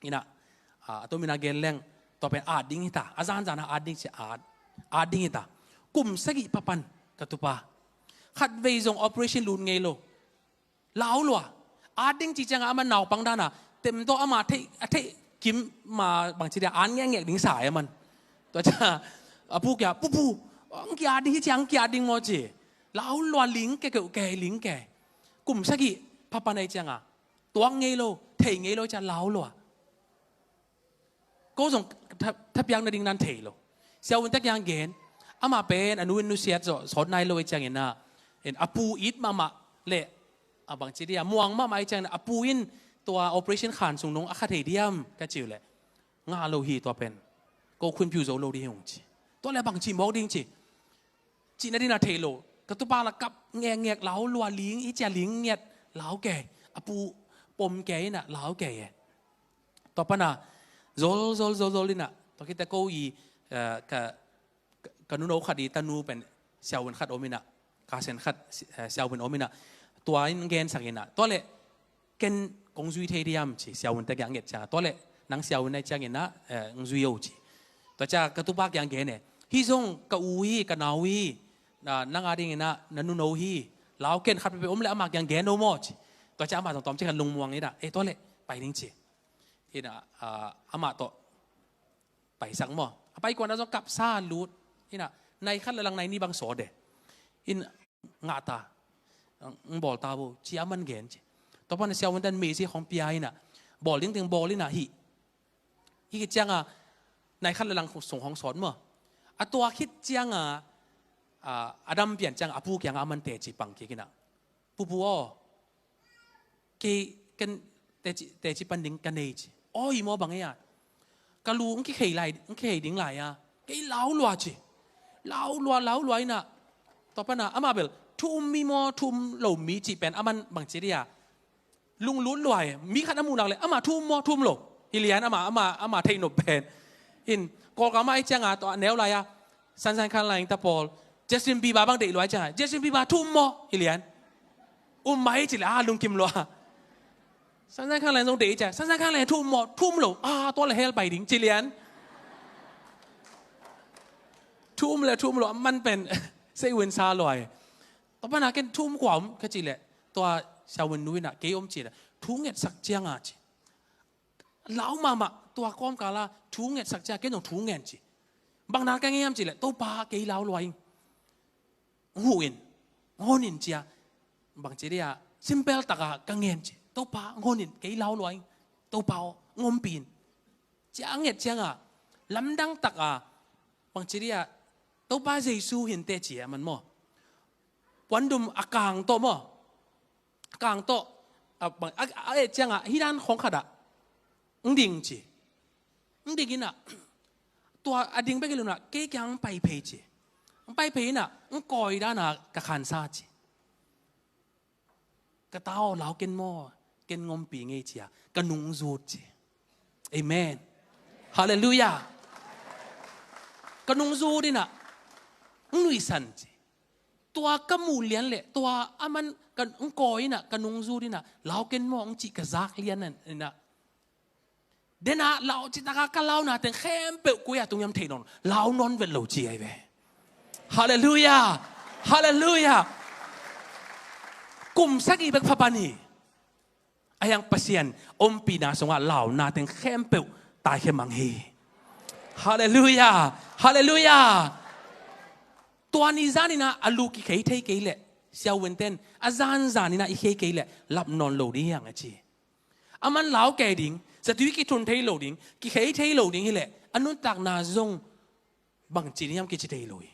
ina, ah, a tomina gen leng tua pen at ding hita. A zanzana at ding ci at, at ding hita. Kum sagih papan ka tupa. Khatvei zong operation lut ngei lo. Lau lua. At ding ci cianga ama naupang dana. Tem tawh ama theih, a theih kim ma bangci dia an ngekngek ding sa e man. Tua cia a pu kia, pu pu, ang kia ding hi cia ang kia ding maw ci. Lau lua ling ke keu ke ling ke. Kum sagih papa nei cianga. Tuak ngei lo, thei ngei lo cia lau lua. Ko zong tha, thapiak nading nan thei lo. Sia Win tak kiang gen. Amah pen a nu in nusiat zawh sawt nai lo i ciangin a, in a pu it mahmah le a bangci dia muang mahmah i ciangin a pu in tua operation khan sung nung a kha thei diam ka ci uh leh, nga lo hi tua pen. Ko khunpiu zo lo ding hi ung ci. Tua le bangci mawk ding ci. Cihna dina thei lo. Ka tupa la kap ngekngek lau lua ling, i cia ling ngiat lau kei. A pu pom kei ina lau kei e. Tua pana zol, zol, zol, zol ina. Tua khit teh ko i, eh, ka, ka, ka nuno khat i tanu pen Sia Win khat om ina. Kasen khat, eh, Sia Win om ina. Tua in gensak ina. Tua le ken kong zui thei diam ci, Sia Win tak kiang nget ciang. Tua le nang Sia Win nai ciangin a, eh, ng zui o ci. Tua cia ka tupa kiang gen e. Hih zong ka u hi, ka nau hi, na, nang a dingin a, na nuno hi. Lau ken khat peuhpeuh om le amah kiang gen o maw ci. Tua cia amah zong tawm ci khan lungmuang ina. Eh, tua le, pai ning ci. Ina, ah, amah tawh paisak maw. A pai kuan a zong kapsa lut. Ina, nai khat le lang nai ni bang sawt e. In ngah ta. Ng bawl ta bo. Ci a man gen ci. Tua pan Sia Win ten mei ci khong pia ina. Bawl ding ding bawl ina hi. Hi khit cianga nai khat le lang sung hong sawt maw. A tua khit cianga, a, a dam pian cianga a pu kianga a man teci pang kik ina. Pu pu aw. Kei ken teci, teci pan ding ka nei ci. Aw hi maw bang e a. Ka lu ng kikhei lai, ng kikhei ding lai a. Kei lau lua ci. Lau lua, lau lua ina. Tua pana amah bel thu um mi maw, thu um lo mi ci pen a man bangci dia. Lunglut lua e. Mi khat a muh nak le amah thu um maw, thu um lo. Hi lian amah, amah, amah theih nop pen. In Kawlgam ah i cianga tua neu lai a. Sunshine Khan Laing ta pawl. Justin Bieber bang deih lua i cianga. Justin Bieber thu um maw. Hi lian. Um mai ci le a lungkim lua. Sunshine Khan Laing zong deih i cianga. Sunshine Khan Laing thu um maw, thu um lo. A tua le hell pai ding ci lian. Thu um le thu um lo. A man pen. Sei win sa lua e. Tua pana ken thu um kua om ka ci le. Tua Sia Win nu ina kei om ci le. Thu ngetsak cianga ci. Lau mahmah tua kawmkala thu ngetsak cia ken zong thu ngen ci. Bang na ka ngen hiam ci le Topa kei lau lua ing. Huh in. Hon in cia. Bang ci dia simple taka ka ngen ci. Topa hon in kei lau lua ing. Topa aw ngompi in. Cia a nget cianga lamdang taka bang ci dia Topa Jesu hinte ci a man maw. Puandum a kang tawh maw. Kang tawh a, a, a, a, eh, cianga hi dan khong khat ah ng ding ci. Ng ding ina tua a ding bek hi lo ina kei kiang ng pai phei ci. Ng pai phei ina ng kawi dana ka khansa ci. Ka ta aw lau ken maw, ken ngompi ngei cia ka nungzut ci. Amen. Halleluiah. Ka nungzut ina ng nuihsan ci. Tua ka muh lian le tua a man ka ng kawi ina ka nungzut ina lau ken maw ng cih ka zak lian ina. Dena lau citaka ka launa teng khempeuh koi a tung hiam thei nawn lau nawn vet lo ci ai ve. Halleluiah. Halleluiah. Kum sagih bek phapan hi. Ahi hang Pasian ompihna sungah launa teng khempeuh taikhia mang hi. Halleluiah. Halleluiah. Tua ni zaninah a lu kikhei thei kei leh, siavuanten a zanzaninah i khei kei leh lap nawn lo ding hi hang a ci. A man lau kei ding, zatui kithun thei lo ding, kikhei thei lo ding hileh a nuntakna zong bangci ding hiam kici thei lo hi.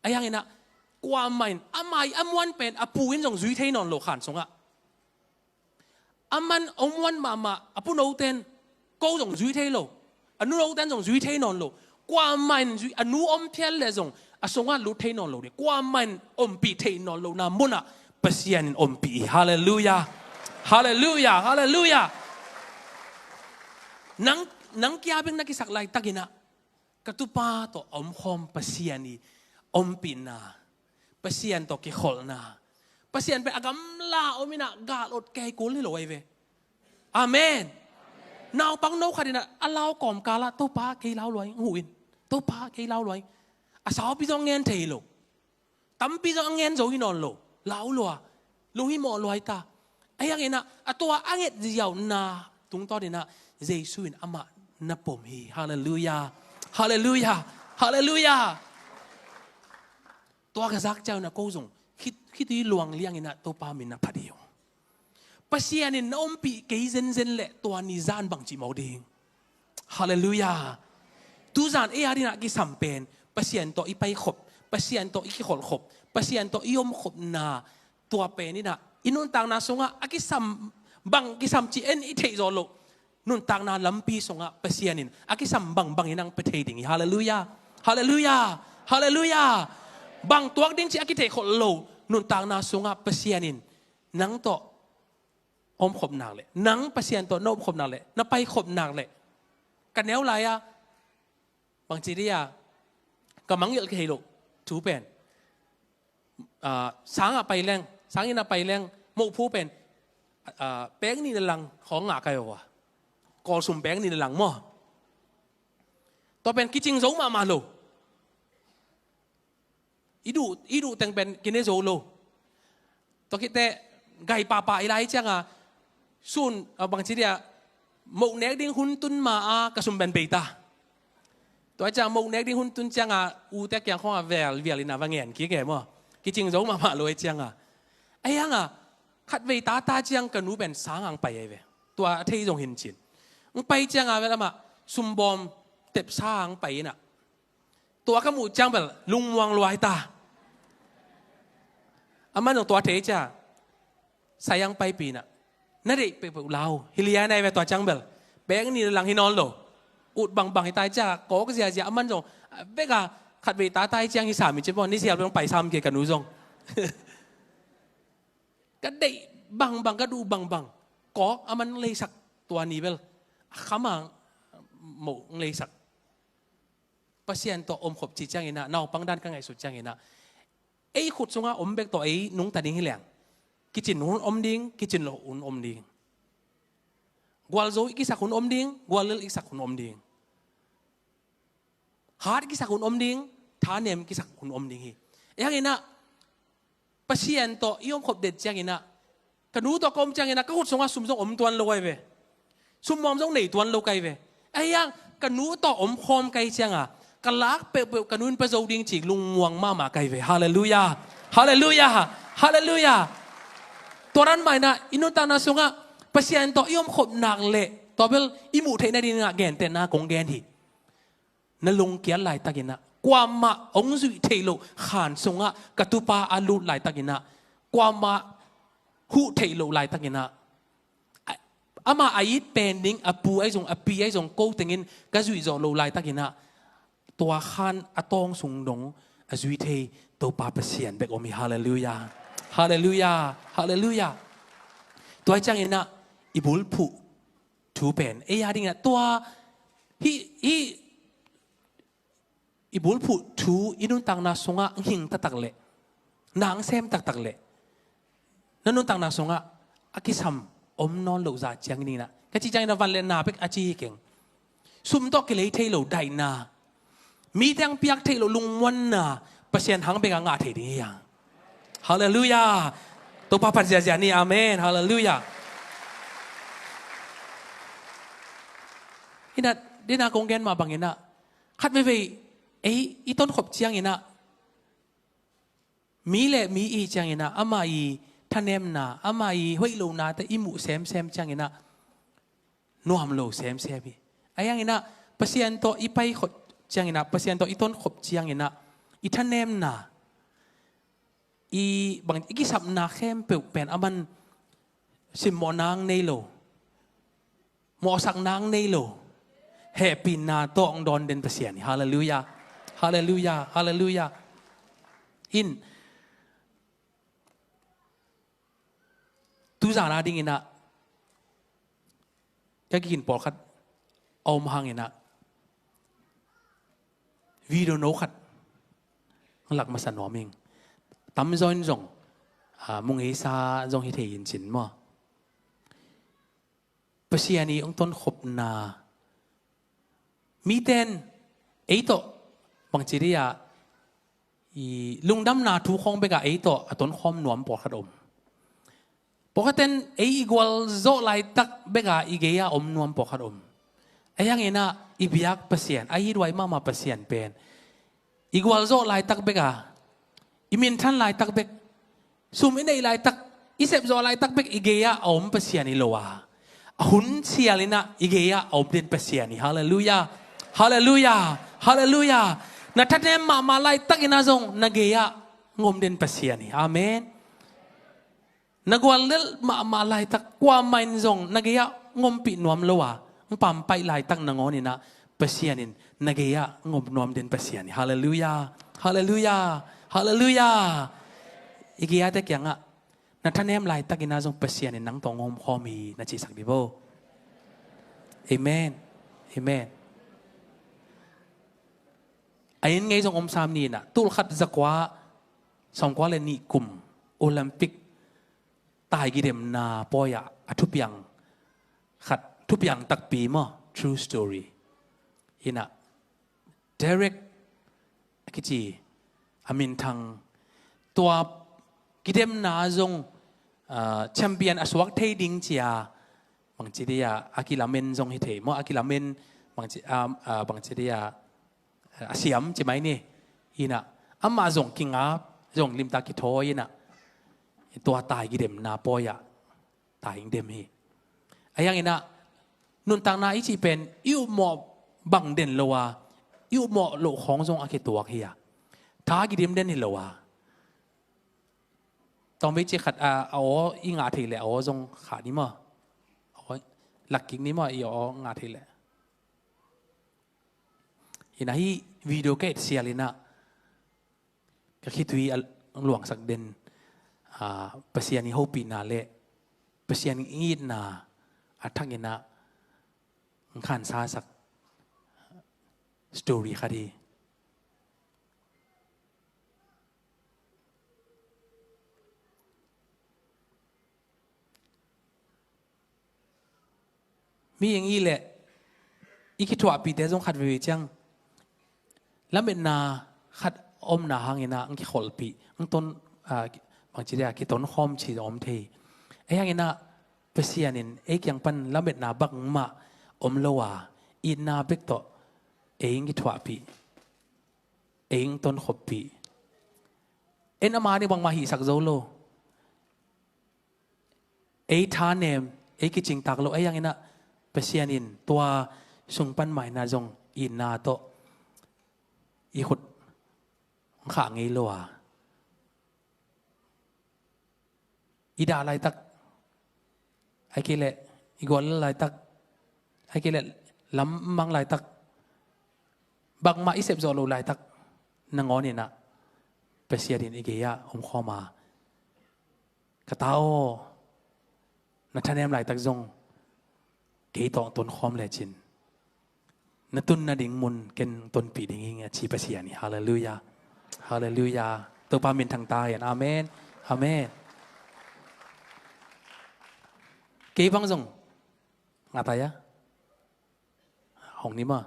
Ahi hanginah kuamah in amah i a muan pen a pu in zong zui thei nawn lo khan sungah. A man a muan mahmah a pu noten ko zong zui thei lo. A nu noten zong zui thei nawn lo. Kuamah in zui, a nu om phial leh zong a sungah lut thei nawn lo ding. Kuamah in ompih thei nawn lohna munah Pasian in ompih hi. Halleluiah. Halleluiah. Halleluiah. Nang, nang kia bek na kisak laitakinah ka tupa tawh a omkhawm Pasian i ompihna, Pasian tawh kikholhna. Pasian pen a gamla om inah gal ot kei kul hi lo ahi ve. Amen. Naupang no khat inah a lau kawmkalah Topa kei lau luai, hu in. Topa kei lau luai. A saupi zong ngen thei lo. Tampi zong a ngen zo hi nawn lo. Lau lua. Lunghimawh luai ta. Ahi hanginah a tua a nget ziauhna tungtawninah Jesu in amah na pom hi. Halleluiah. Halleluiah. Halleluiah. Tua ka zak ciauinah ko zong khit, khitui luang lianginah Topa min na phat hi ung. Pasian in na ompih kei zenzen leh tua ni zan bangci mawk ding. Halleluiah. Tuzan ei a dinah kisam pen Pasian tawh i paikhop, Pasian tawh i kikholhkhop, Pasian tawh i omkhopna, tua pen inah i nuntakna sungah a kisam, bang kisam ci en i theih zawh loh nuntakna lampi sungah Pasian in a kisam bangbang in ang pia thei ding hi. Halleluiah. Halleluiah. Halleluiah. Bang tuak ding ci a kitheikhol lo nuntakna sungah Pasian in nang tawh omkhop nak leh, nang Pasian tawh na omkhop nak leh, na paikhop nak leh, ka neu lai-a bangci dih a ka mangngilh kei loh thu pen, ah, sangah pai leng, sangin a pai leng, mohphu pen, ah, peng nih na lang khawng ngah kai uh a, kawlsum peng nih na lang maw? Tua pen kicing zo mahmah lo. I duh, i duh teng pen kine zo lo. Tua khit teh gai pahpah i lai cianga sun, ah, bangci dih a, moh nek ding hun tun ma a ka sum pen bei ta. Tua cianga moh nek ding hun tun cianga ute kiang khawngah vial vial inah va ngen kik e maw? Kicing zo mahmah lo e cianga. Ahi hanga khatvei tata ciang ka nu pen sang ang pai ahi ve. Tua a thei zong hin cin. Ang pai cianga vel amah sumbawm tepsa ang pai inah. Tua ka muh ciang bel lungmuang luai ta. Aman zong tua thei cia sayang paipih inah, na deih peuhpeuh lau hi lian ai ve tua ciang bel. Peng nih na lang hi nawn lo. Ut bangbang hi tai cia kawk ziazia aman zong bek a khatvei tatai ciang hi sam hi ci maw, ni sial bel pai sam kei ka nu zong. Ka deih bangbang, ka duh bangbang. Kawk aman leisak tua ni bel a khamang moh leisak. Pasian tawh omkhop ci cianginah, naupang dan ka ngaihsut cianginah, ei khut sungah om bek tawh ei nungta ding hi leng. Kicin hun om ding, kicin loh hun om ding. Gualzo i kisak hun om ding, guallel i kisak hun om ding. Hat i kisak hun om ding, thanem i kisak hun om ding hi. Ei hanginah Pasian tawh i omkhop den cianginah, ka nu tawh ka om cianginah ka khut sungah sum zong om tuan lo kai ve. Summawm zong nei tuan lo kai ve. Ahi hang ka nu tawh omkhawm kai cianga ka lak peuhpeuh ka nu in pia zo ding cik lungmuang mahmah kai ve. Halleluiah. Halleluiah. Halleluiah. Tua dan mah inah i nuntakna sungah Pasian tawh i omkhop nak leh tua bel i muh theih nadingah gentehna kong gen hi. Na lungkiat laitakinah, kuamah hong zuih theih loh khan sungah ka tupa a lut laitakinah, kuamah huh theih loh laitakinah, a, amah a it pen ding a pu ahi zong a pi ahi zong ko tengin ka zuih zawh loh laitakinah, tua khan a tawng sung dong a zui thei Topa Pasian bek om hi. Halleluiah. Halleluiah. Halleluiah. Tua hi cianginah i bulphuh thu pen ei a dingah tua hih, hih i bulphuh thu i nuntakna sungah hing taktak leh, na hong sem taktak leh, na nuntakna sungah a kisam om nawn loh zah ciang i dingin ah ka cih ciangin a van le na bek a ci hi keng. Sum tawh kilei thei lo daihna, mite hong piak theih loh lungmuanna Pasian hang bek a ngah thei ding hi hang. Halleluiah. Topa phat ziazia ni. Amen. Halleluiah. Inah, dina kong gen mah banginah, khat veivei ei i tonkhop cianginah, mi le mi i cianginah, ama i thanemna, ama i hoih lohna te i muh semsem cianginah nuam lo semsem hi. Ahi hanginah Pasian tawh i paikhop cianginah, Pasian tawh i tonkhop cianginah, i thanemna, i bang, i kisapna khempeuh pen aman simmawh nang nei lo, mawhsak nang nei lo, hehpihna tawh hong dawn den Pasian hi. Halleluiah. Halleluiah. Halleluiah. In, tuzan a dinginah ka kikin pawlkhat a om hanginah video no khat lak masa nuam ing. Tamzaw in zong, ah, mung ei sa zong hi thei in cin maw. Pasian i hong tonkhopna, miten ei tawh bangci dih ah, i lungdamna thu khawng bek ah ei tawh a tonkhawm nuam pawlkhat om. Pawlkhatten ei i gualzawh laitak bek ah i gei ah om nuam pawlkhat om. Ahi hanginah i biak Pasian, a i duai mahmah Pasian pen i gualzawh laitak bek ah, i minthan laitak bek, sum i neih laitak, i sepzawh laitak bek i gei ah a om Pasian hi lo a, a hun sialinah i gei ah a om den Pasian hi. Halleluiah. Halleluiah. Halleluiah. Na thanem mahmah laitakinah zong na gei ah hong om den Pasian hi. Amen. Na guallelh mahmah laitak kuamah in zong na gei ah hong ompih nuam lo a, hong pampaih laitak nangawninah Pasian in na gei ah hong om nuam den Pasian hi. Halleluiah. Halleluiah. Halleluiah. I gei ah te kiangah na thanem laitakinah zong Pasian in nang tawh hong omkhawm hi na cisak dih bo. Amen. Amen. A inn ngei zong om sam ni inah, tul khat zakua sawmkua le nih kum Olympic taigidemna pawi-ah a thupiang khat, thupiang takpi maw, true story inah, Derek a kici a minthang, tua gidemna zong, ah, champion a suak thei ding cia bangci dih ah a kilamen zong hi thei maw, a kilamen bangci, ah, ah, bangci dih ah a siam ci mai ni. Inah amah zong kingap, zong limtak kithawi inah tua taigidemna pawi-ah tai hong dem hi. Ahi hanginah nuntakna i cih pen i upmawh bang den lo a, i upmawh loh khawng zong a kituak hi a, tha kidem den hi lo a. Tawmvei ci khat a, a aw i ngah thei leh a aw zong khah ni maw? A aw lakkik ni maw, i aw ngah thei leh. Inah hih video ka et sialinah ka khitui a luangsak den, ah, Pasian i hopihna le Pasian i itna a thakinah hong khansasak story khat hi. Mi eng i leh i kithuahpihte zong khat veve ciang lametna khat omna hanginah ang kikholhpih, ang ton, ah, bangci dia kitonkhawm ci om thei. Ahi hanginah Pasian in ei kiang pan lametna bangmah om lo a, itna bek tawh ei ang kithuahpih, ei ang tonkhoppih. En ama nih bangmah hihsak zo lo. Ei thanem, ei kicingtak lo, ahi hanginah Pasian in tua sung pan mah inah zong itna tawh i khut khah ngei lo a, i dah laitak, ahih kei leh i guallel laitak, ahih kei leh lam mang laitak, bangmah i sepzawh loh laitak nangawninah Pasian in i gei-ah omkhawm a, ka ta aw, na thanem laitak zong kei tawh tonkhawm lecin na tun nading mun ken tonpih ding ing a ci Pasian hi. Halleluiah. Halleluiah. Topa minthang ta hen. Amen. Amen. Kei bang zong ngah ta ia. Hong ni maw.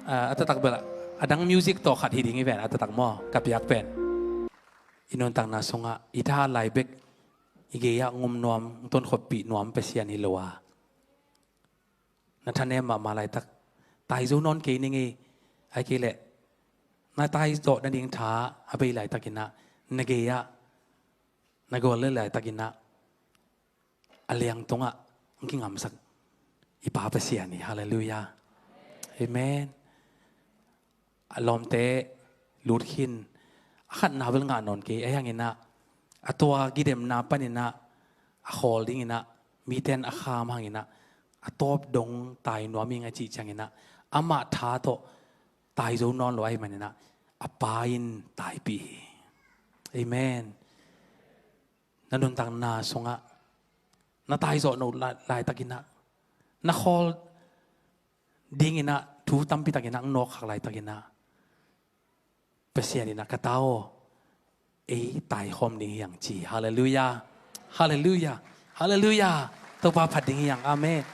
Ah, a taktak bel a dang music tawh khat hi ding hi ven, a taktak maw, ka piak pen. I nuntakna sungah i tha lai bek i gei-ah ngum nuam, tun khoppih nuam Pasian hi lo a, na thanem mahmah laitak, tai zo nawn kei ning ei, ai kei leh na tai zawh nading tha a bei laitakinah, na gei-ah na gual le laitakinah a liang tungah hong kingamsak i Pa Pasian hi. Halleluiah. Amen. A lawmte lut khin, a khatna bel ngah nawn kei, ahi hanginah a tua gidemna paninah a khawl dinginah miten a kham hanginah a tawp dong tai nuam ing a cih cianginah amah tha tawh tai zo nawn lo ahih maninah a Pa in taipih hi. Amen. Na nuntakna sungah na taizawh no lai, laitakinah, na khawl dinginah thu tampi takinah nawkkhak laitakinah, Pasian inah, ka ta aw, ei taikhawm ding hi hang ci. Halleluiah. Halleluiah. Halleluiah. Topa phat ding hi hang. Amen.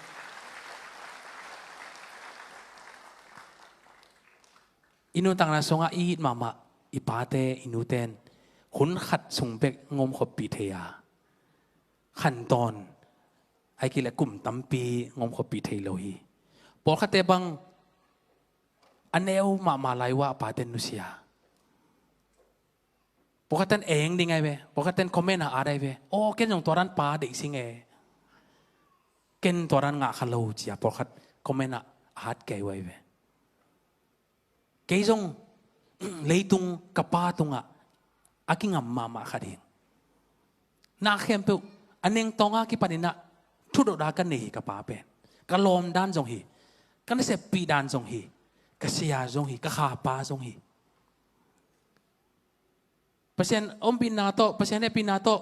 I nuntakna sungah i it mahmah i pate, i nute in hun khat sung bek ngom khoppih thei a, khantawn, ai kei leh kum tampi ngom khoppih thei lo hi. Pawlkhatte bang a neu mahmah lai uh ah a pate nusia. Pawlkhatte in eng ding ai ve, pawlkhatte in comment a at ai ve. Aw, ken zong tua dan pa deih sing e. Ken tua dan ngah kha lo cia pawlkhat comment a at kei uh ai ve. Kei zong leitung ka Pa tungah a kingam mahmah khat hi. Na khempeuh a nengtawnga kipaninah thudot a ka nei hi ka Pa pen. Ka lawm dan zong hi, ka naseppih dan zong hi, ka sia zong hi, ka khapa zong hi. Pasian ompihna tawh, Pasian hehpihna tawh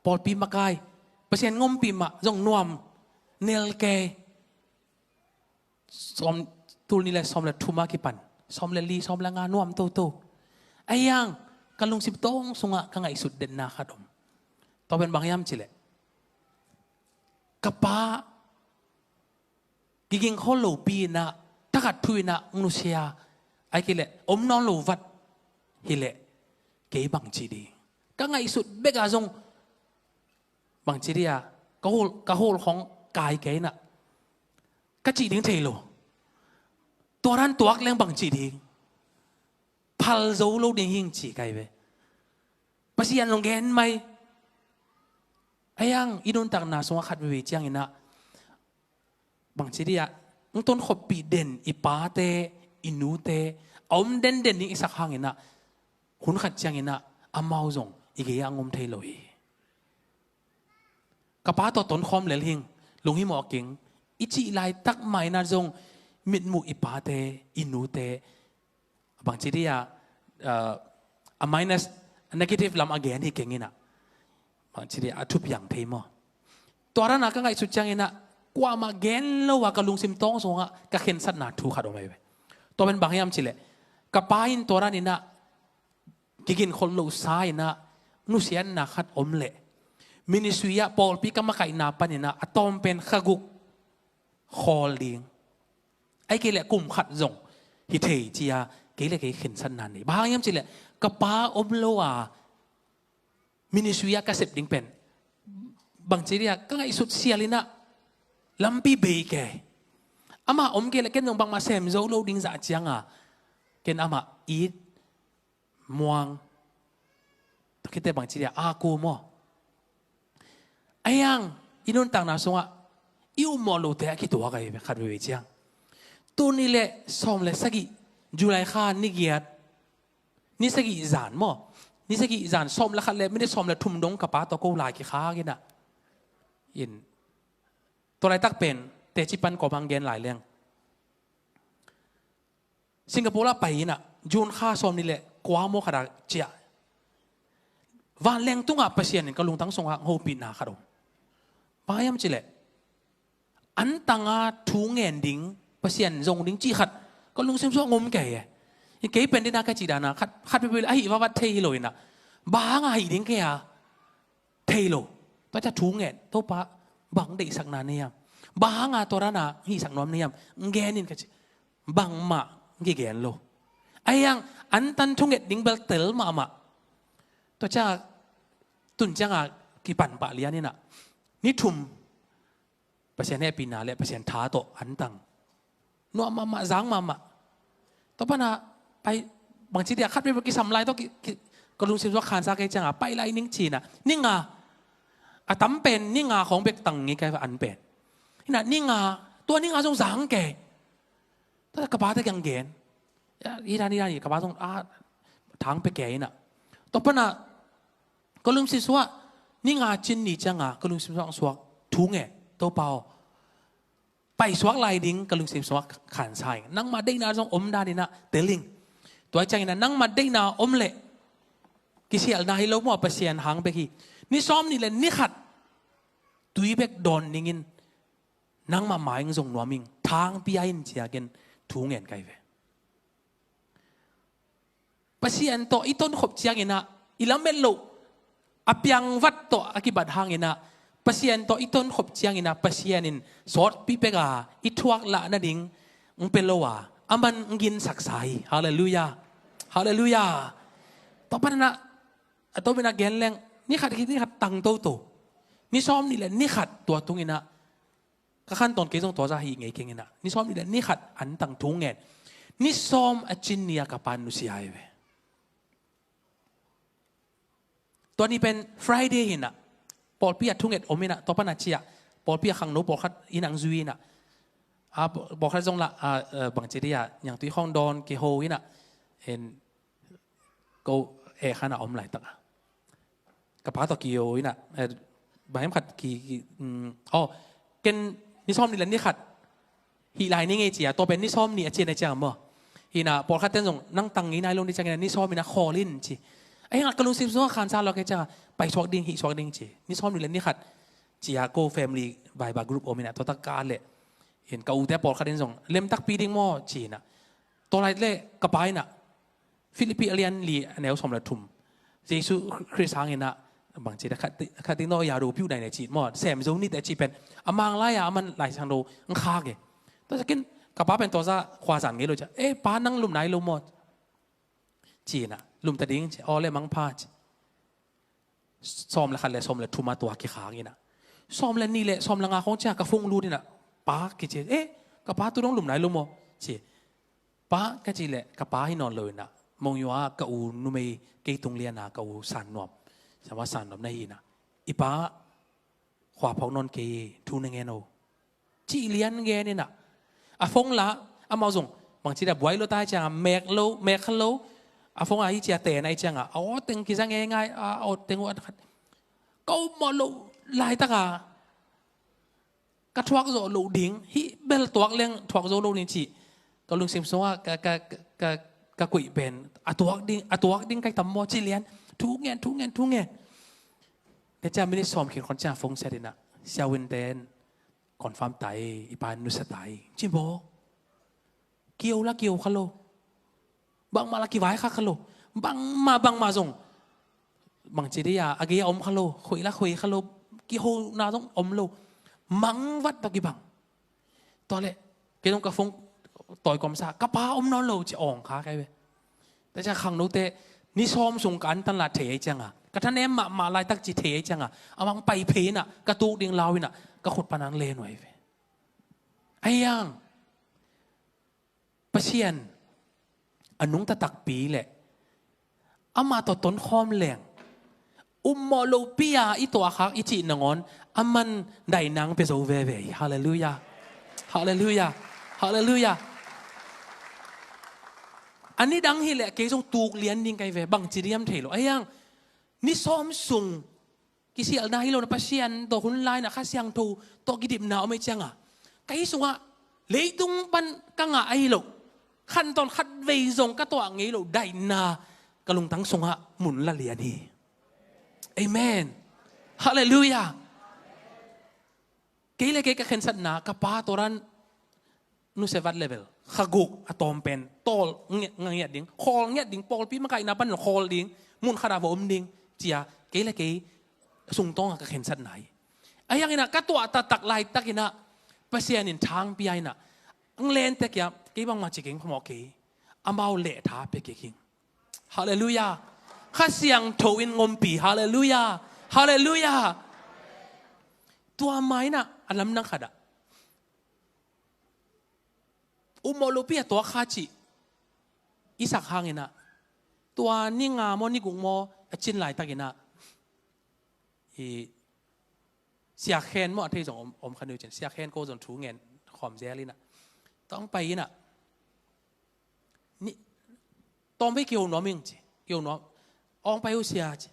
pawlpi makai, Pasian ngompih mah zong nuam, nel kei. Sawm, tul nih le sawm le thum a kipan sawm le li, sawm le nga nuam toto. Ahi hang ka lungsim tawng sungah ka ngaihsut denna khat om. Tua pen bang hiam cih leh, ka pa kiging khol lopi inah, thakhat thu inah nusia, ai kei leh om nawn lo vat hileh kei bang ci ding? Ka ngaihsut bek a zong bang ci dih a, ka hul, ka hul khong kai kei inah ka cih ding thei lo. Tua dan tuak leng bang cih ding? Phal zo lo ding hing ci kai ve. Pasian zong gen mai. Ahi hang i nuntakna sungah khat veve cianginah bang ci dih a, hong tun khoppih den i pate, i nute a om denden ding i sak hanginah hun khat cianginah amau zong i gei-ah a ngom thei lo hi. Ka pa tawh tonkhawm lel hing, lunghimawh keng i cih laitak mah inah zong mitmuh i pate, i nute, bang ci dih a, ah, a minus, a negative lam a gen hi keng inah, bang ci dih a, a thupiang thei maw? Tua dan a ka ngaihsut cianginah kuamah gen lo a ka lungsim tawng sungah ka khensatna thu khat om ai ve. Tua pen bang hiam cih leh, ka pa in tua dan inah kigin khol lo sa inah nusiatna khat om leh, ministry ah pawlpi ka makaihna paninah a tawm pen kha guk khawl ding, ai kei leh kum khat zong hi thei cia kei le kei khensatna nei. Bang hang hiam cih leh, ka pa om lo a ministry ah ka sep ding pen bang ci dih a, ka ngaihsut sial inah lampi bei kei. Amah om kei leh ken zong bangmah sem zo lo ding zah cianga ken amah it muang. Tua khit teh bang ci dih a, a ku maw? Ahi hang i nuntakna sungah i upmawh lote a kituak ahi ve, khat veve ciang. Tul nih le sawm le sagih, July kha ni giat, ni sagih zan maw? Ni sagih zan sawm le khat le minute sawm le thum dong ka pa tawh ko lai kikhak inah, in, tua laitak pen teci pan kawmang gen lai leng, Singapore ah pai inah, June kha sawm nih le kua maw khat ah ciah, vanleng tungah Pasian in ka lungtang sungah hopihna khat om. Bang hiam cih leh, an tanga thu ngen ding, Pasian zong ding cih khat ka lungsim sungah ngom kei e. Kei pen dina ka cih dana khat, khat peuhpeuh le ahi vavat thei hi lo inah, bang hanga hih ding kei a thei lo. Tua ciah thu ngen, Topa, bang deihsakna nei hiam? Bang hanga tua dana hihsak nuam nei hiam? Ngen in ka ci. Bangmah kigen lo. Ahi hang antan thunget ding bel tel mahmah. Tua ciangah tun ciangah kipan pah lian inah ni thum Pasian hehpihna le Pasian tha tawh antang nuam mahmah, zang mahmah. Tua panah pai bangci dia khat vei kisam lai tawh ki, ki, ka lungsim sungah khansa kei ciangah pai lai ning cinah ni nga, a tam pen ni nga khawng bek tang ngei kai an pen. Inah ni nga, tua ni nga zong zang kei. Tua ka pate kiang gen. Hi dan hi dan hi, ka pa zong a thang pe kei inah. Tua panah ka lungsim sungah ni nga cin ni ciangah ka lungsim sungah suak thu ngen, Topa aw, paisuak lai ding ka lungsim sungah khansa ing. Nangmah deihna zong om dan inah tel ing. Tua ciang inah nangmah deihna om leh kisialhna hi lo maw, Pasian hang bek hi. Ni sawm nih le ni khat tui bek dawn ningin nangmah ma-in zong nuam ing, thang pia in ci-a ken thu ngen kai ve. Pasian tawh i tonkhop cianginah i lamet loh a piangvat tawh a kibat hanginah Pasian tawh i tonkhop cianginah Pasian in sawtpi pek a i thuak lah nading ng pe lo a, a man ng ginsaksa hi. Halleluiah. Halleluiah. Tua panah a tawpinah gen leng ni khat hi, ni khat tang toto. Ni sawm nih le ni khat tua tunginah ka khan tawn kei zong tua zah hi ngei keng inah ni sawm nih le ni khat antang thu ngen. Ni sawm a cin ni a ka pa nusia hi ve. Tua ni pen Friday hinah pawlpi a thunget om inah tua panah ciah pawlpi a khangno pawlkhat inah ang zui inah a pawlkhat zong lah a bangci dia nyangtui khawng dawn kiho inah en ko e khanah om laitak a ka pa tawh kiho inah, eh, bahem khat ki, ki, mm, oh, ken ni sawm nih le ni khat hih lai ni ngei cia, tua pen ni sawm nih a cian a ciang maw. Inah pawlkhat ten zong nang tang ngei nai lo ni ciang inah ni sawm inah khawl in ci. A hi ngat ka lungsim sungah khansa lo kei ciang a paisuak ding, hihsuak ding ci. Ni sawm nih le ni khat cia ko family Viber group om inah tua tak ka leh in ka ute pawlkhat in zong lemtakpi ding maw ci inah. Tua lai le ka pa inah Philippi a lian li a neu sawm le thum. Jesu Khrist hanginah bangci da khat, khat ding naw ya do piu nai ne ci maw. Sem zo nit a ci pen a mang lai a a man lai sang do ng khak e. Tua sakin ka pa pen tua za khua zan ngei lo cia. E pa nang lum nai lo maw. Ci inah lum ta ding ci. Aw le mang pha ci. Sawm le khat le sawm le thum a tua kikhak inah sawm le nih le sawm le nga khawng cia ka phone lut inah pa kici. E ka pa tu dong lum nai lo maw ci. Pa ka cih leh ka pa hi nawn lo inah mong yua ka u numei kei tung liana ka u san nuam sama san nuam na hi inah i pa khua phawk nawn kei thu na ngen o. Cih lian ngen inah a phone lah amau zong bangci da buai lo tai cianga mek lo, mek kha lo. A phone a hi cia ten a hi cianga a aw teng kiza ngei ngai a aw teng uh a khat ka um mawh lo laitaka ka thuak zawh loh ding, hih bel tuak leng thuak zo lo ding cih ka lungsim sungah ka, ka, ka, ka, ka kuih pen a tuak ding, a tuak ding kai tam maw cih lian thu ngen, thu ngen, thu ngen. Ka cia minit sawm khin khon cia phone set inah siawin ten confirm tai, i pa nusia tai ci maw. Kio la kio kha lo. Bangmah la kivai kha kha lo. Bangmah bangmah zong bangci dia a gei a om kha lo. Khoi la khoi kha lo. Kihona zong om lo. Mangvat tawh kibang. Tua leh kei zong ka phone tawi kawmsa ka pa om nawn lo ci awng kha kai ve. Tua cia khangnote ni sawm sung ka antan la thei ei cianga ka thanem mahmah laitak ci thei ei cianga a mang pai phei inah ka tuk ding lau inah ka khut panang le nuai ve. Ahi ang Pasian a nungta takpi le amah tawh tonkhawm leng um mawh lopi a i tuahkhak i cih nangawn a man dainang pia zo veve hi. Halleluiah. Halleluiah. Halleluiah. A ni dang hileh kei zong tuk lian ding kai ve bangci diam thei lo. Ahi ang ni sawm sung kisialhna hi lo na Pasian tawh hun lai na Kha Siangtho tawh kidipna om ei cianga ka hi sungah leitung pan ka ngah ahi lo khantawn khat vei zong ka tuah ngei lo daihna ka lungtang sungah mun la lian hi. Amen. Halleluiah. Kei le kei ka khensatna ka pa tawran nusevat level kha guk a tawm pen tawl ngiat ding khawl ngiat ding pawlpi makaihna panin khawl ding mun khat a va om ding cia kei le kei sungtawnga ka khensatna hi. Ahi ang inah ka tuah taktak laitak inah Pasian in thang pia inah Ang len tek ia, kei bangmah ci keng phamawh kei. Amau leh tha pia kik hing. Halleluiah. Kha Siangtho in ngompi. Halleluiah. Halleluiah. Tua mah inah a lamdang khat ah, upmawh lopi a tuak kha cih i sak hang inah, tua ni nga maw ni guk maw a cin laitak inah, i Sia Khen maw, a thei zong om, om kha ni uh cin, Sia Khen ko zong thu ngen khawm zel inah, tawng pai inah, ni, tawm vei kiho nuam ing ci, kiho nuam, ong pai uh sia ci.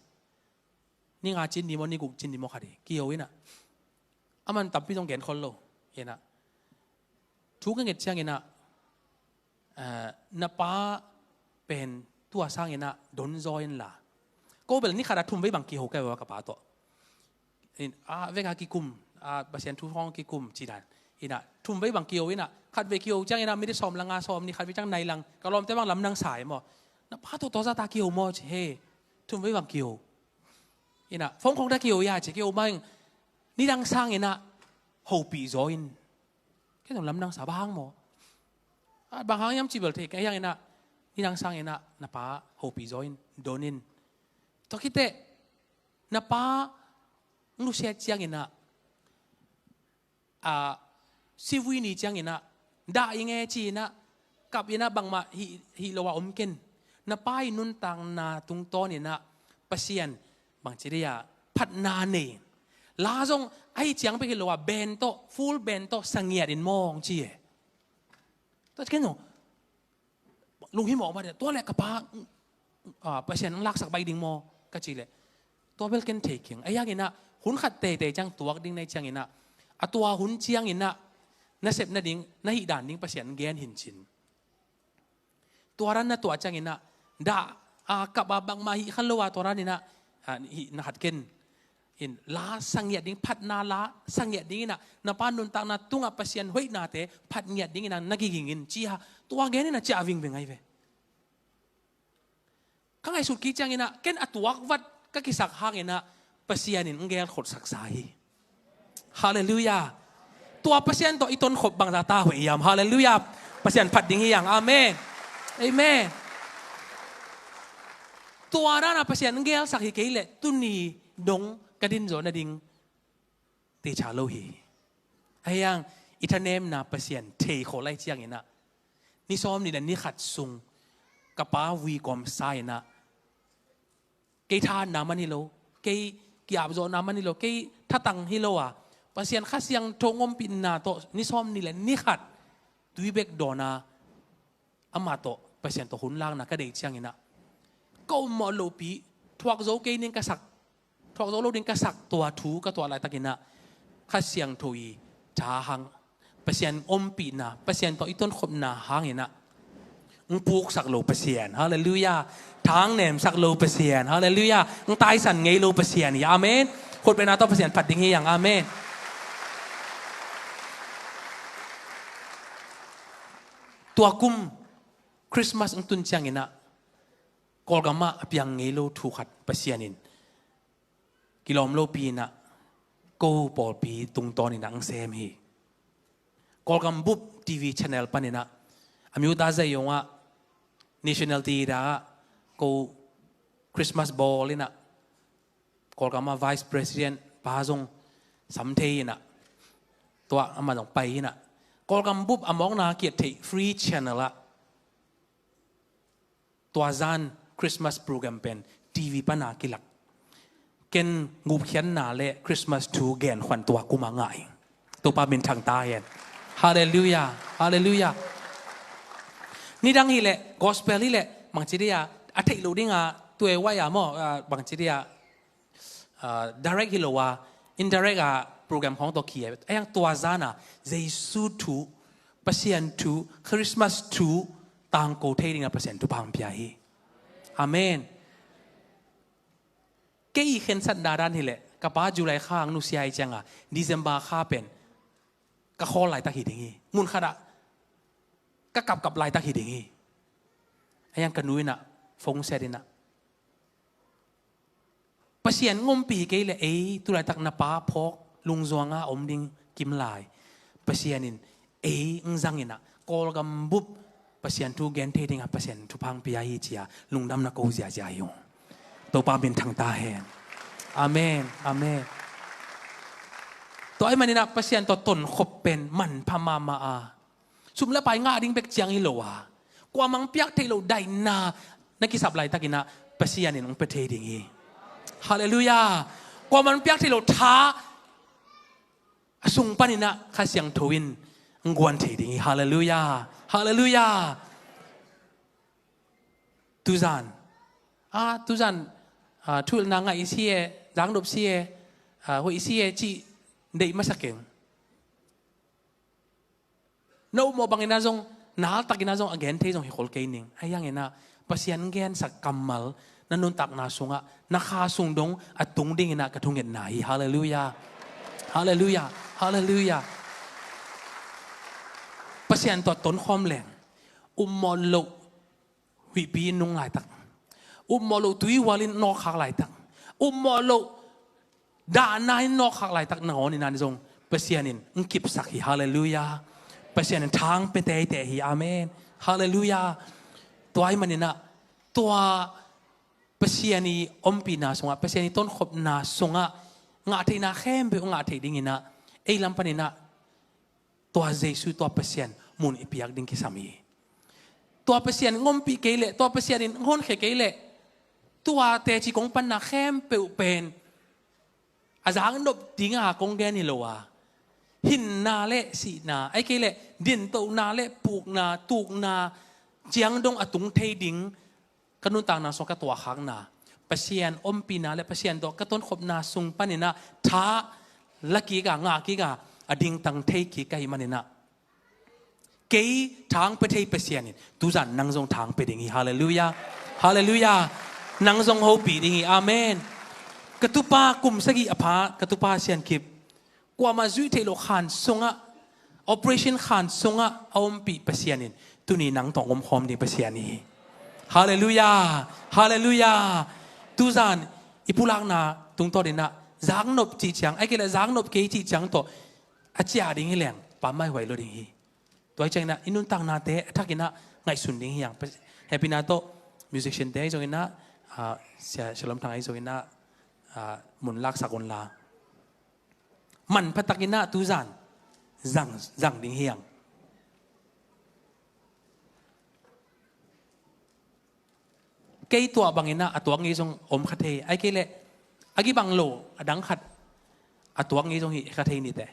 Ni nga cin ni maw, ni guk cin ni maw khat hi, kiho inah, aman tampi zong gen khol lo inah, thu ka nget ciang inah, eh, na pa pen tua sang inah don zaw inla, ko bel ni khat ah thum vei bang kiho ka hi uh a, ka pa tawh. In, a, vek a kikum, a, Pasian thu hong kikum ci dan. Inah, thum vei bang kiho inah, khat vei kiho ciang inah, minit sawm le nga, sawm nih, khat vei ciang nai lang, ka lawmte bang lamdang sa hi maw. Na pa tawh tua zah ta kiho maw ci, he, thum vei bang kiho. Inah, phone khong ta kiho ia ci, kiho bang, nidang sang inah hopih zaw in. Kei zong lamdang sa, bang hang maw. A, bang hang hiam ci bel thei kei hiang inah, nidang sang inah na pa hopih zaw in, don in. Tua khit teh, na pa nusia ciang inah, a, sivui ni ciang inah, dah i nge ci inah, kap inah bangmah hih, hih lo a om ken. Na pa i nuntakna tungtawn inah, Pasian, bangci dia, phatna nei. La zong, ahi ciang bek hi lo a, band tawh, full band tawh, sangiat in mawng ci e. Tua ci ken zong, lunghimawh mah dia, tua leh ka pa, ah, Pasian ang laksak baih ding maw, ka cih leh, tua bel ken thei keng. Ahi hang inah, hun khat teitei ciang tuak ding na hih ciang inah, a tua hun ciang inah, na sep nading, na hih dan ding Pasian gen hi cin. Tua dan na tuah ciang inah, dah, ah, kap a bangmah hih kha lo a, tua dan inah, ah, hih na khat ken. In, la sangiat ding, phatna la sangiat ding inah, na pa nuntakna tungah Pasian hoihnate phatngiat ding inah, na kiging in, ci a, tua gen inah, ci a vingving ahi ve. Ka ngaihsut kik ciang inah, ken a tuak vat ka kisak hang inah, Pasian in ang gelkhop saksa hi. Halleluiah. Tua Pasian tawh i tonkhop bangzah ta hoih hiam. Halleluiah. Pasian phat ding hi hang. Amen. Amen. Tua dan a Pasian ang gelsak hi kei leh, tuni dong ka din zawh nading teicha lo hi. Ahi hang, i thanemna Pasian thei khol lai ciang inah, ni sawm nih le ni khat sung, ka pa vui kawmsa inah, kei thahatna man hi lo, kei ki-apzawhna man hi lo, kei thatang hi lo a, Pasian Kha Siangtho ngompihna tawh ni sawm nih le ni khat tui bek dawn a, amah tawh, Pasian tawh hun lakna ka deih ciang inah, ka upmawh lohpi, thuak zo kei ning ka sak, thuak zo lo ding ka sak, tua thu ka tuah laitak inah, Kha Siangtho i tha hang, Pasian ompihna, Pasian tawh i tonkhopna hang inah, ang puksak lo Pasian. Halleluiah. Thang nemsak lo Pasian. Halleluiah. Ang taisan ngei lo Pasian hi. Amen. Khutbetna tawh Pasian phat ding hi hang. Amen. Tua kum Christmas ang tun ciang inah, Kawlgam ah a piang ngei lo thu khat Pasian in kilawm lopi inah, ko pawlpi tungtawn inah ang sem hi. Kawlgam bup T V channel pan inah, a miuta zai ong ah, national ti da ah, ko Christmas bawl inah, Kawlgam ah vice president pa zong sam thei inah, tua amah zong pai inah, Kawlgam bup a mawkna kiat theih free channel ah, tua zan Christmas program pen T V pan a kilak. Ken gupkhiatna le Christmas thu genkhuan tua kum a ngah hi. Topa minthang ta hen. Halleluiah. Halleluiah. Nidang hi leh, gospel hi leh, bangci dia, a theih lo ding a, tuai wai a maw, ah, bangci dia, ah, direct hi lo a, indirect a program khawng tawh khi a, a yang tua zan a, Jesu thu, Pasian thu, Christmas thu, tangko thei ding a Pasian thupha hong pia hi. Amen. Kei i khensatna dan hi leh, ka pa July kha ang nusia hi ciang a, December kha pen, ka khawl laitak hi ding hi. Mun khat ah, ka kapkap laitak hi ding hi. A yang ka nu inah, phone set inah, Pasian ngompi hi kei leh ei, tulaitak na pa phawk, lungzuang a om ding kim lai. Pasian in ei ang zang inah, Kawlgam bup Pasian thu gen thei dingah Pasian thupha hong pia hi ci-a lungdam na ko ziazia hi ung. Topa min thang ta hen. Amen. Amen. Tua ahih maninah Pasian tawh tonkhop pen manpha mahmah a, sum le pai ngah ding bek ciang hi lo a, kuamah hong piak theih loh daihna na kisap laitakinah Pasian in hong pia thei ding hi. Halleluiah. Kuamah hong piak theih loh tha a sung paninah Kha Siangtho in hong guan thei ding hi. Halleluiah. Halleluiah. Tuzan, a, tuzan, a, thuhilhna ngaih si e, zaknop si e, a, hoih si e cih deih masa keng. Na upmawh banginah zong, naltakinah zong a gen thei zong hi khol kei ning. Ahi hanginah Pasian gensak kammal na nuntakna sungah, na kha sung dong a tung dinginah ka thungetna hi. Halleluiah. Halleluiah. Halleluiah. Pasian tawh tonkhawm leng, upmawh loh huihpi in nung laitak, upmawh loh tuihual in nawkkhak laitak, upmawh loh dahna in nawkkhak laitak nangawn inah zong Pasian in hong kipsak hi. Halleluiah. Pasian in tha hong pia teitei hi. Amen. Halleluiah. Tua ahih maninah tua Pasian i ompihna sungah, Pasian i tonkhopna sungah ngah theihna khempeuh ngah theih dinginah ei lam paninah tua Jesu, tua Pasian mun i piak ding kisam hi. Tua Pasian in hong ompih kei leh, tua Pasian in hong honkhia kei leh, tua teci kong panna khempeuh pen a zaknop dinga kong gen hi lo a, hinna le sihna, ahih kei leh dintohna le pukna, tukna ciang dong a tung thei ding ka nuntakna sungah ka tuahkhakna, Pasian ompihna le Pasian tawh ka tonkhopna sung paninah tha la kik a, ngah kik a, a dingtang thei kik ka hih maninah kei tha hong pia thei Pasian in tuzan nang zong tha hong pia ding hi. Halleluiah. Halleluiah. Nang zong hopih ding hi. Amen. Ka tupa kum sagih a pha, ka tupa Sian Kip, kuamah zuih theih loh khan sungah, operation khan sungah a ompih Pasian in tuni nang tawh hong omkhawm ding Pasian hi. Halleluiah. Halleluiah. Tuzan i pulakna tungtawn inah zaknop cih ciang, ahih kei leh zaknop kei cih ciang tawh a ciah ding hi leng, pammaih huai lo ding hi. Tua ahih cianginah i nuntaknate a thakinah ngaihsun ding hi hang. Happy na tawh musician te ahi zonginah, ah, Sia, Shalom Thang ahi zonginah, ah, mun laksak unla, manpha takinah tuzan zang, zang ding hi hang. Kei tuah banginah a tuak ngei zong om kha thei, ahih kei leh a kibang lo a dang khat a tuak ngei zong hi kha thei nite.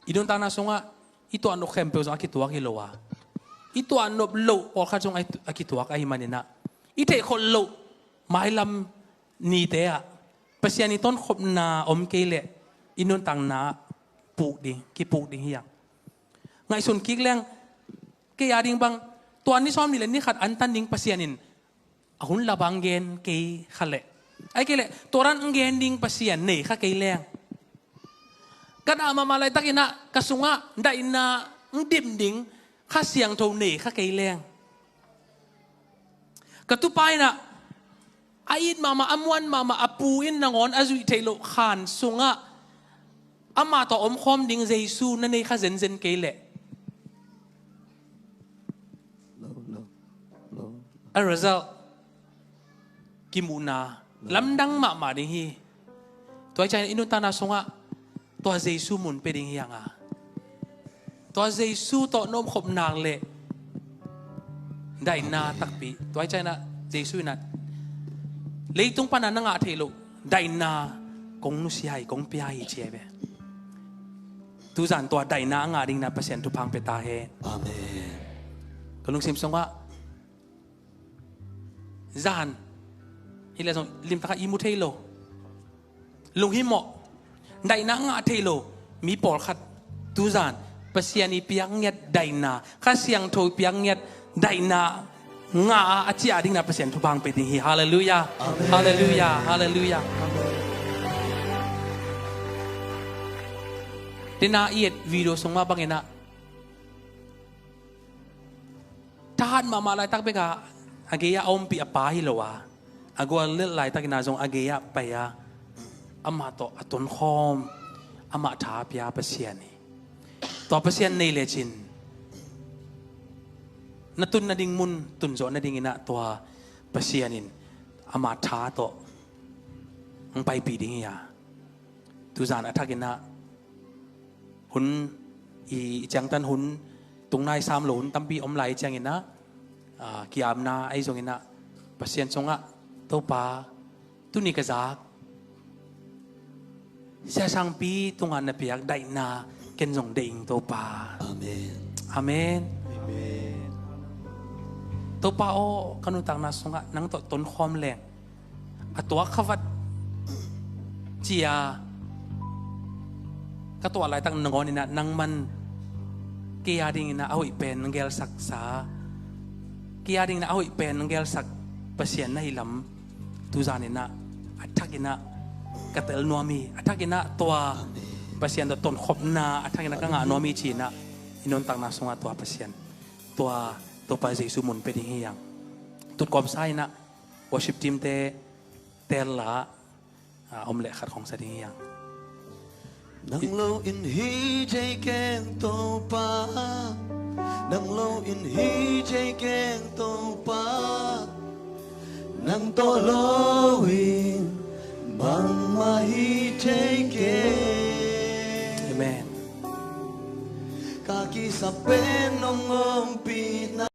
I nuntakna sungah i tuahnop khempeuh zong a kituak hi lo a, i tuahnop loh pawlkhat zong a, a kituak ahih maninah i theihkholh loh mailam nite ah Pasian i tonkhopna om kei leh i nuntakna puk ding, kipuk ding hi hang. Ngaihsun kik leng, kei a ding bang, tua ni sawm nih le ni khat antan ding Pasian in a hun la bang gen kei kha leh, ahih kei leh tua dan gen ding Pasian nei kha kei leng, ka dah mahmah laitakinah ka sungah daihna hong dim ding Kha Siangtho nei kha kei leng, ka tupa inah a it mahmah, a muan mahmah, a pu in nangawn a zuih theih loh khan sungah amah tawh omkhawm ding Jesu na nei kha zenzen kei leh, a result, kimuhna lamdang mahmah ding hi. Tua ahih ciangin i nuntakna sungah tua Jesu mun pia ding hi hang a, tua Jesu tawh na omkhop nak leh daihna takpi. Tua ahih ciangin ah Jesu in ah leitung panah na ngah theih loh daihna kong nusia hi, kong pia hi ci hi ve. Tuzan tua daihna a ngah dingin ah Pasian thupha hong pia ta hen. Amen. Ka lungsim sungah zan hi leh zong limtak ah i mu thei lo, lunghimawh, daihna ngah thei lo mi pawlkhat tuzan Pasian i piak ngiat daihna, Kha Siangtho i piak ngiat daihna ngah a, a ciah dingin ah Pasian thupha hong pia ding hi. Halleluiah. Amen. Halleluiah. Halleluiah. Dena i et video sung mah bangin ah thahat mahmah laitak bek ah a gei-ah a ompih a pa hi lo a, a guallelh laitakin ah zong a gei-ah pai a, amah tawh a tonkhawm, amah tha a pia Pasian hi. Tua Pasian nei lecin na tun nading mun tun zawh nadinginah tua Pasian in ama tha tawh hong paipih ding hi a. Tuzan a thakinah hun i, i ciangtan hun tungnai sam lo hun tampi om lai i cianginah, ah, kiamna ahi zonginah Pasian sungah, Topa, tuni ka zak siasangpi tungah na piak daihna ken zong deih ing Topa. Amen. Amen. Amen. Topa aw, ka nuntakna sungah nang tawh tonkhawm leng a tuak khavat cia ka tuah laitak nangawninah nangman kei a dinginah a hoih pen na gelsaksa, kei a dinginah a hoih pen na gelsak Pasian na hi lam tuzaninah a thakinah ka tel nuam hi. A thakinah tua Pasian tawh tonkhopna a thakinah ka ngah nuam hi cinah i nuntakna sungah tua Pasian, tua Topa Jesu mun pia ding hi hang. Tutkawmsa inah worship team te teel la, ah, om leh khat khong sa ding hi hang. Nang lo in hi thei keng Topa, nang lo in hi thei keng Topa, nang tawh lo in bangmah hi thei keng. Amen. Ka kisap pen nong ompihna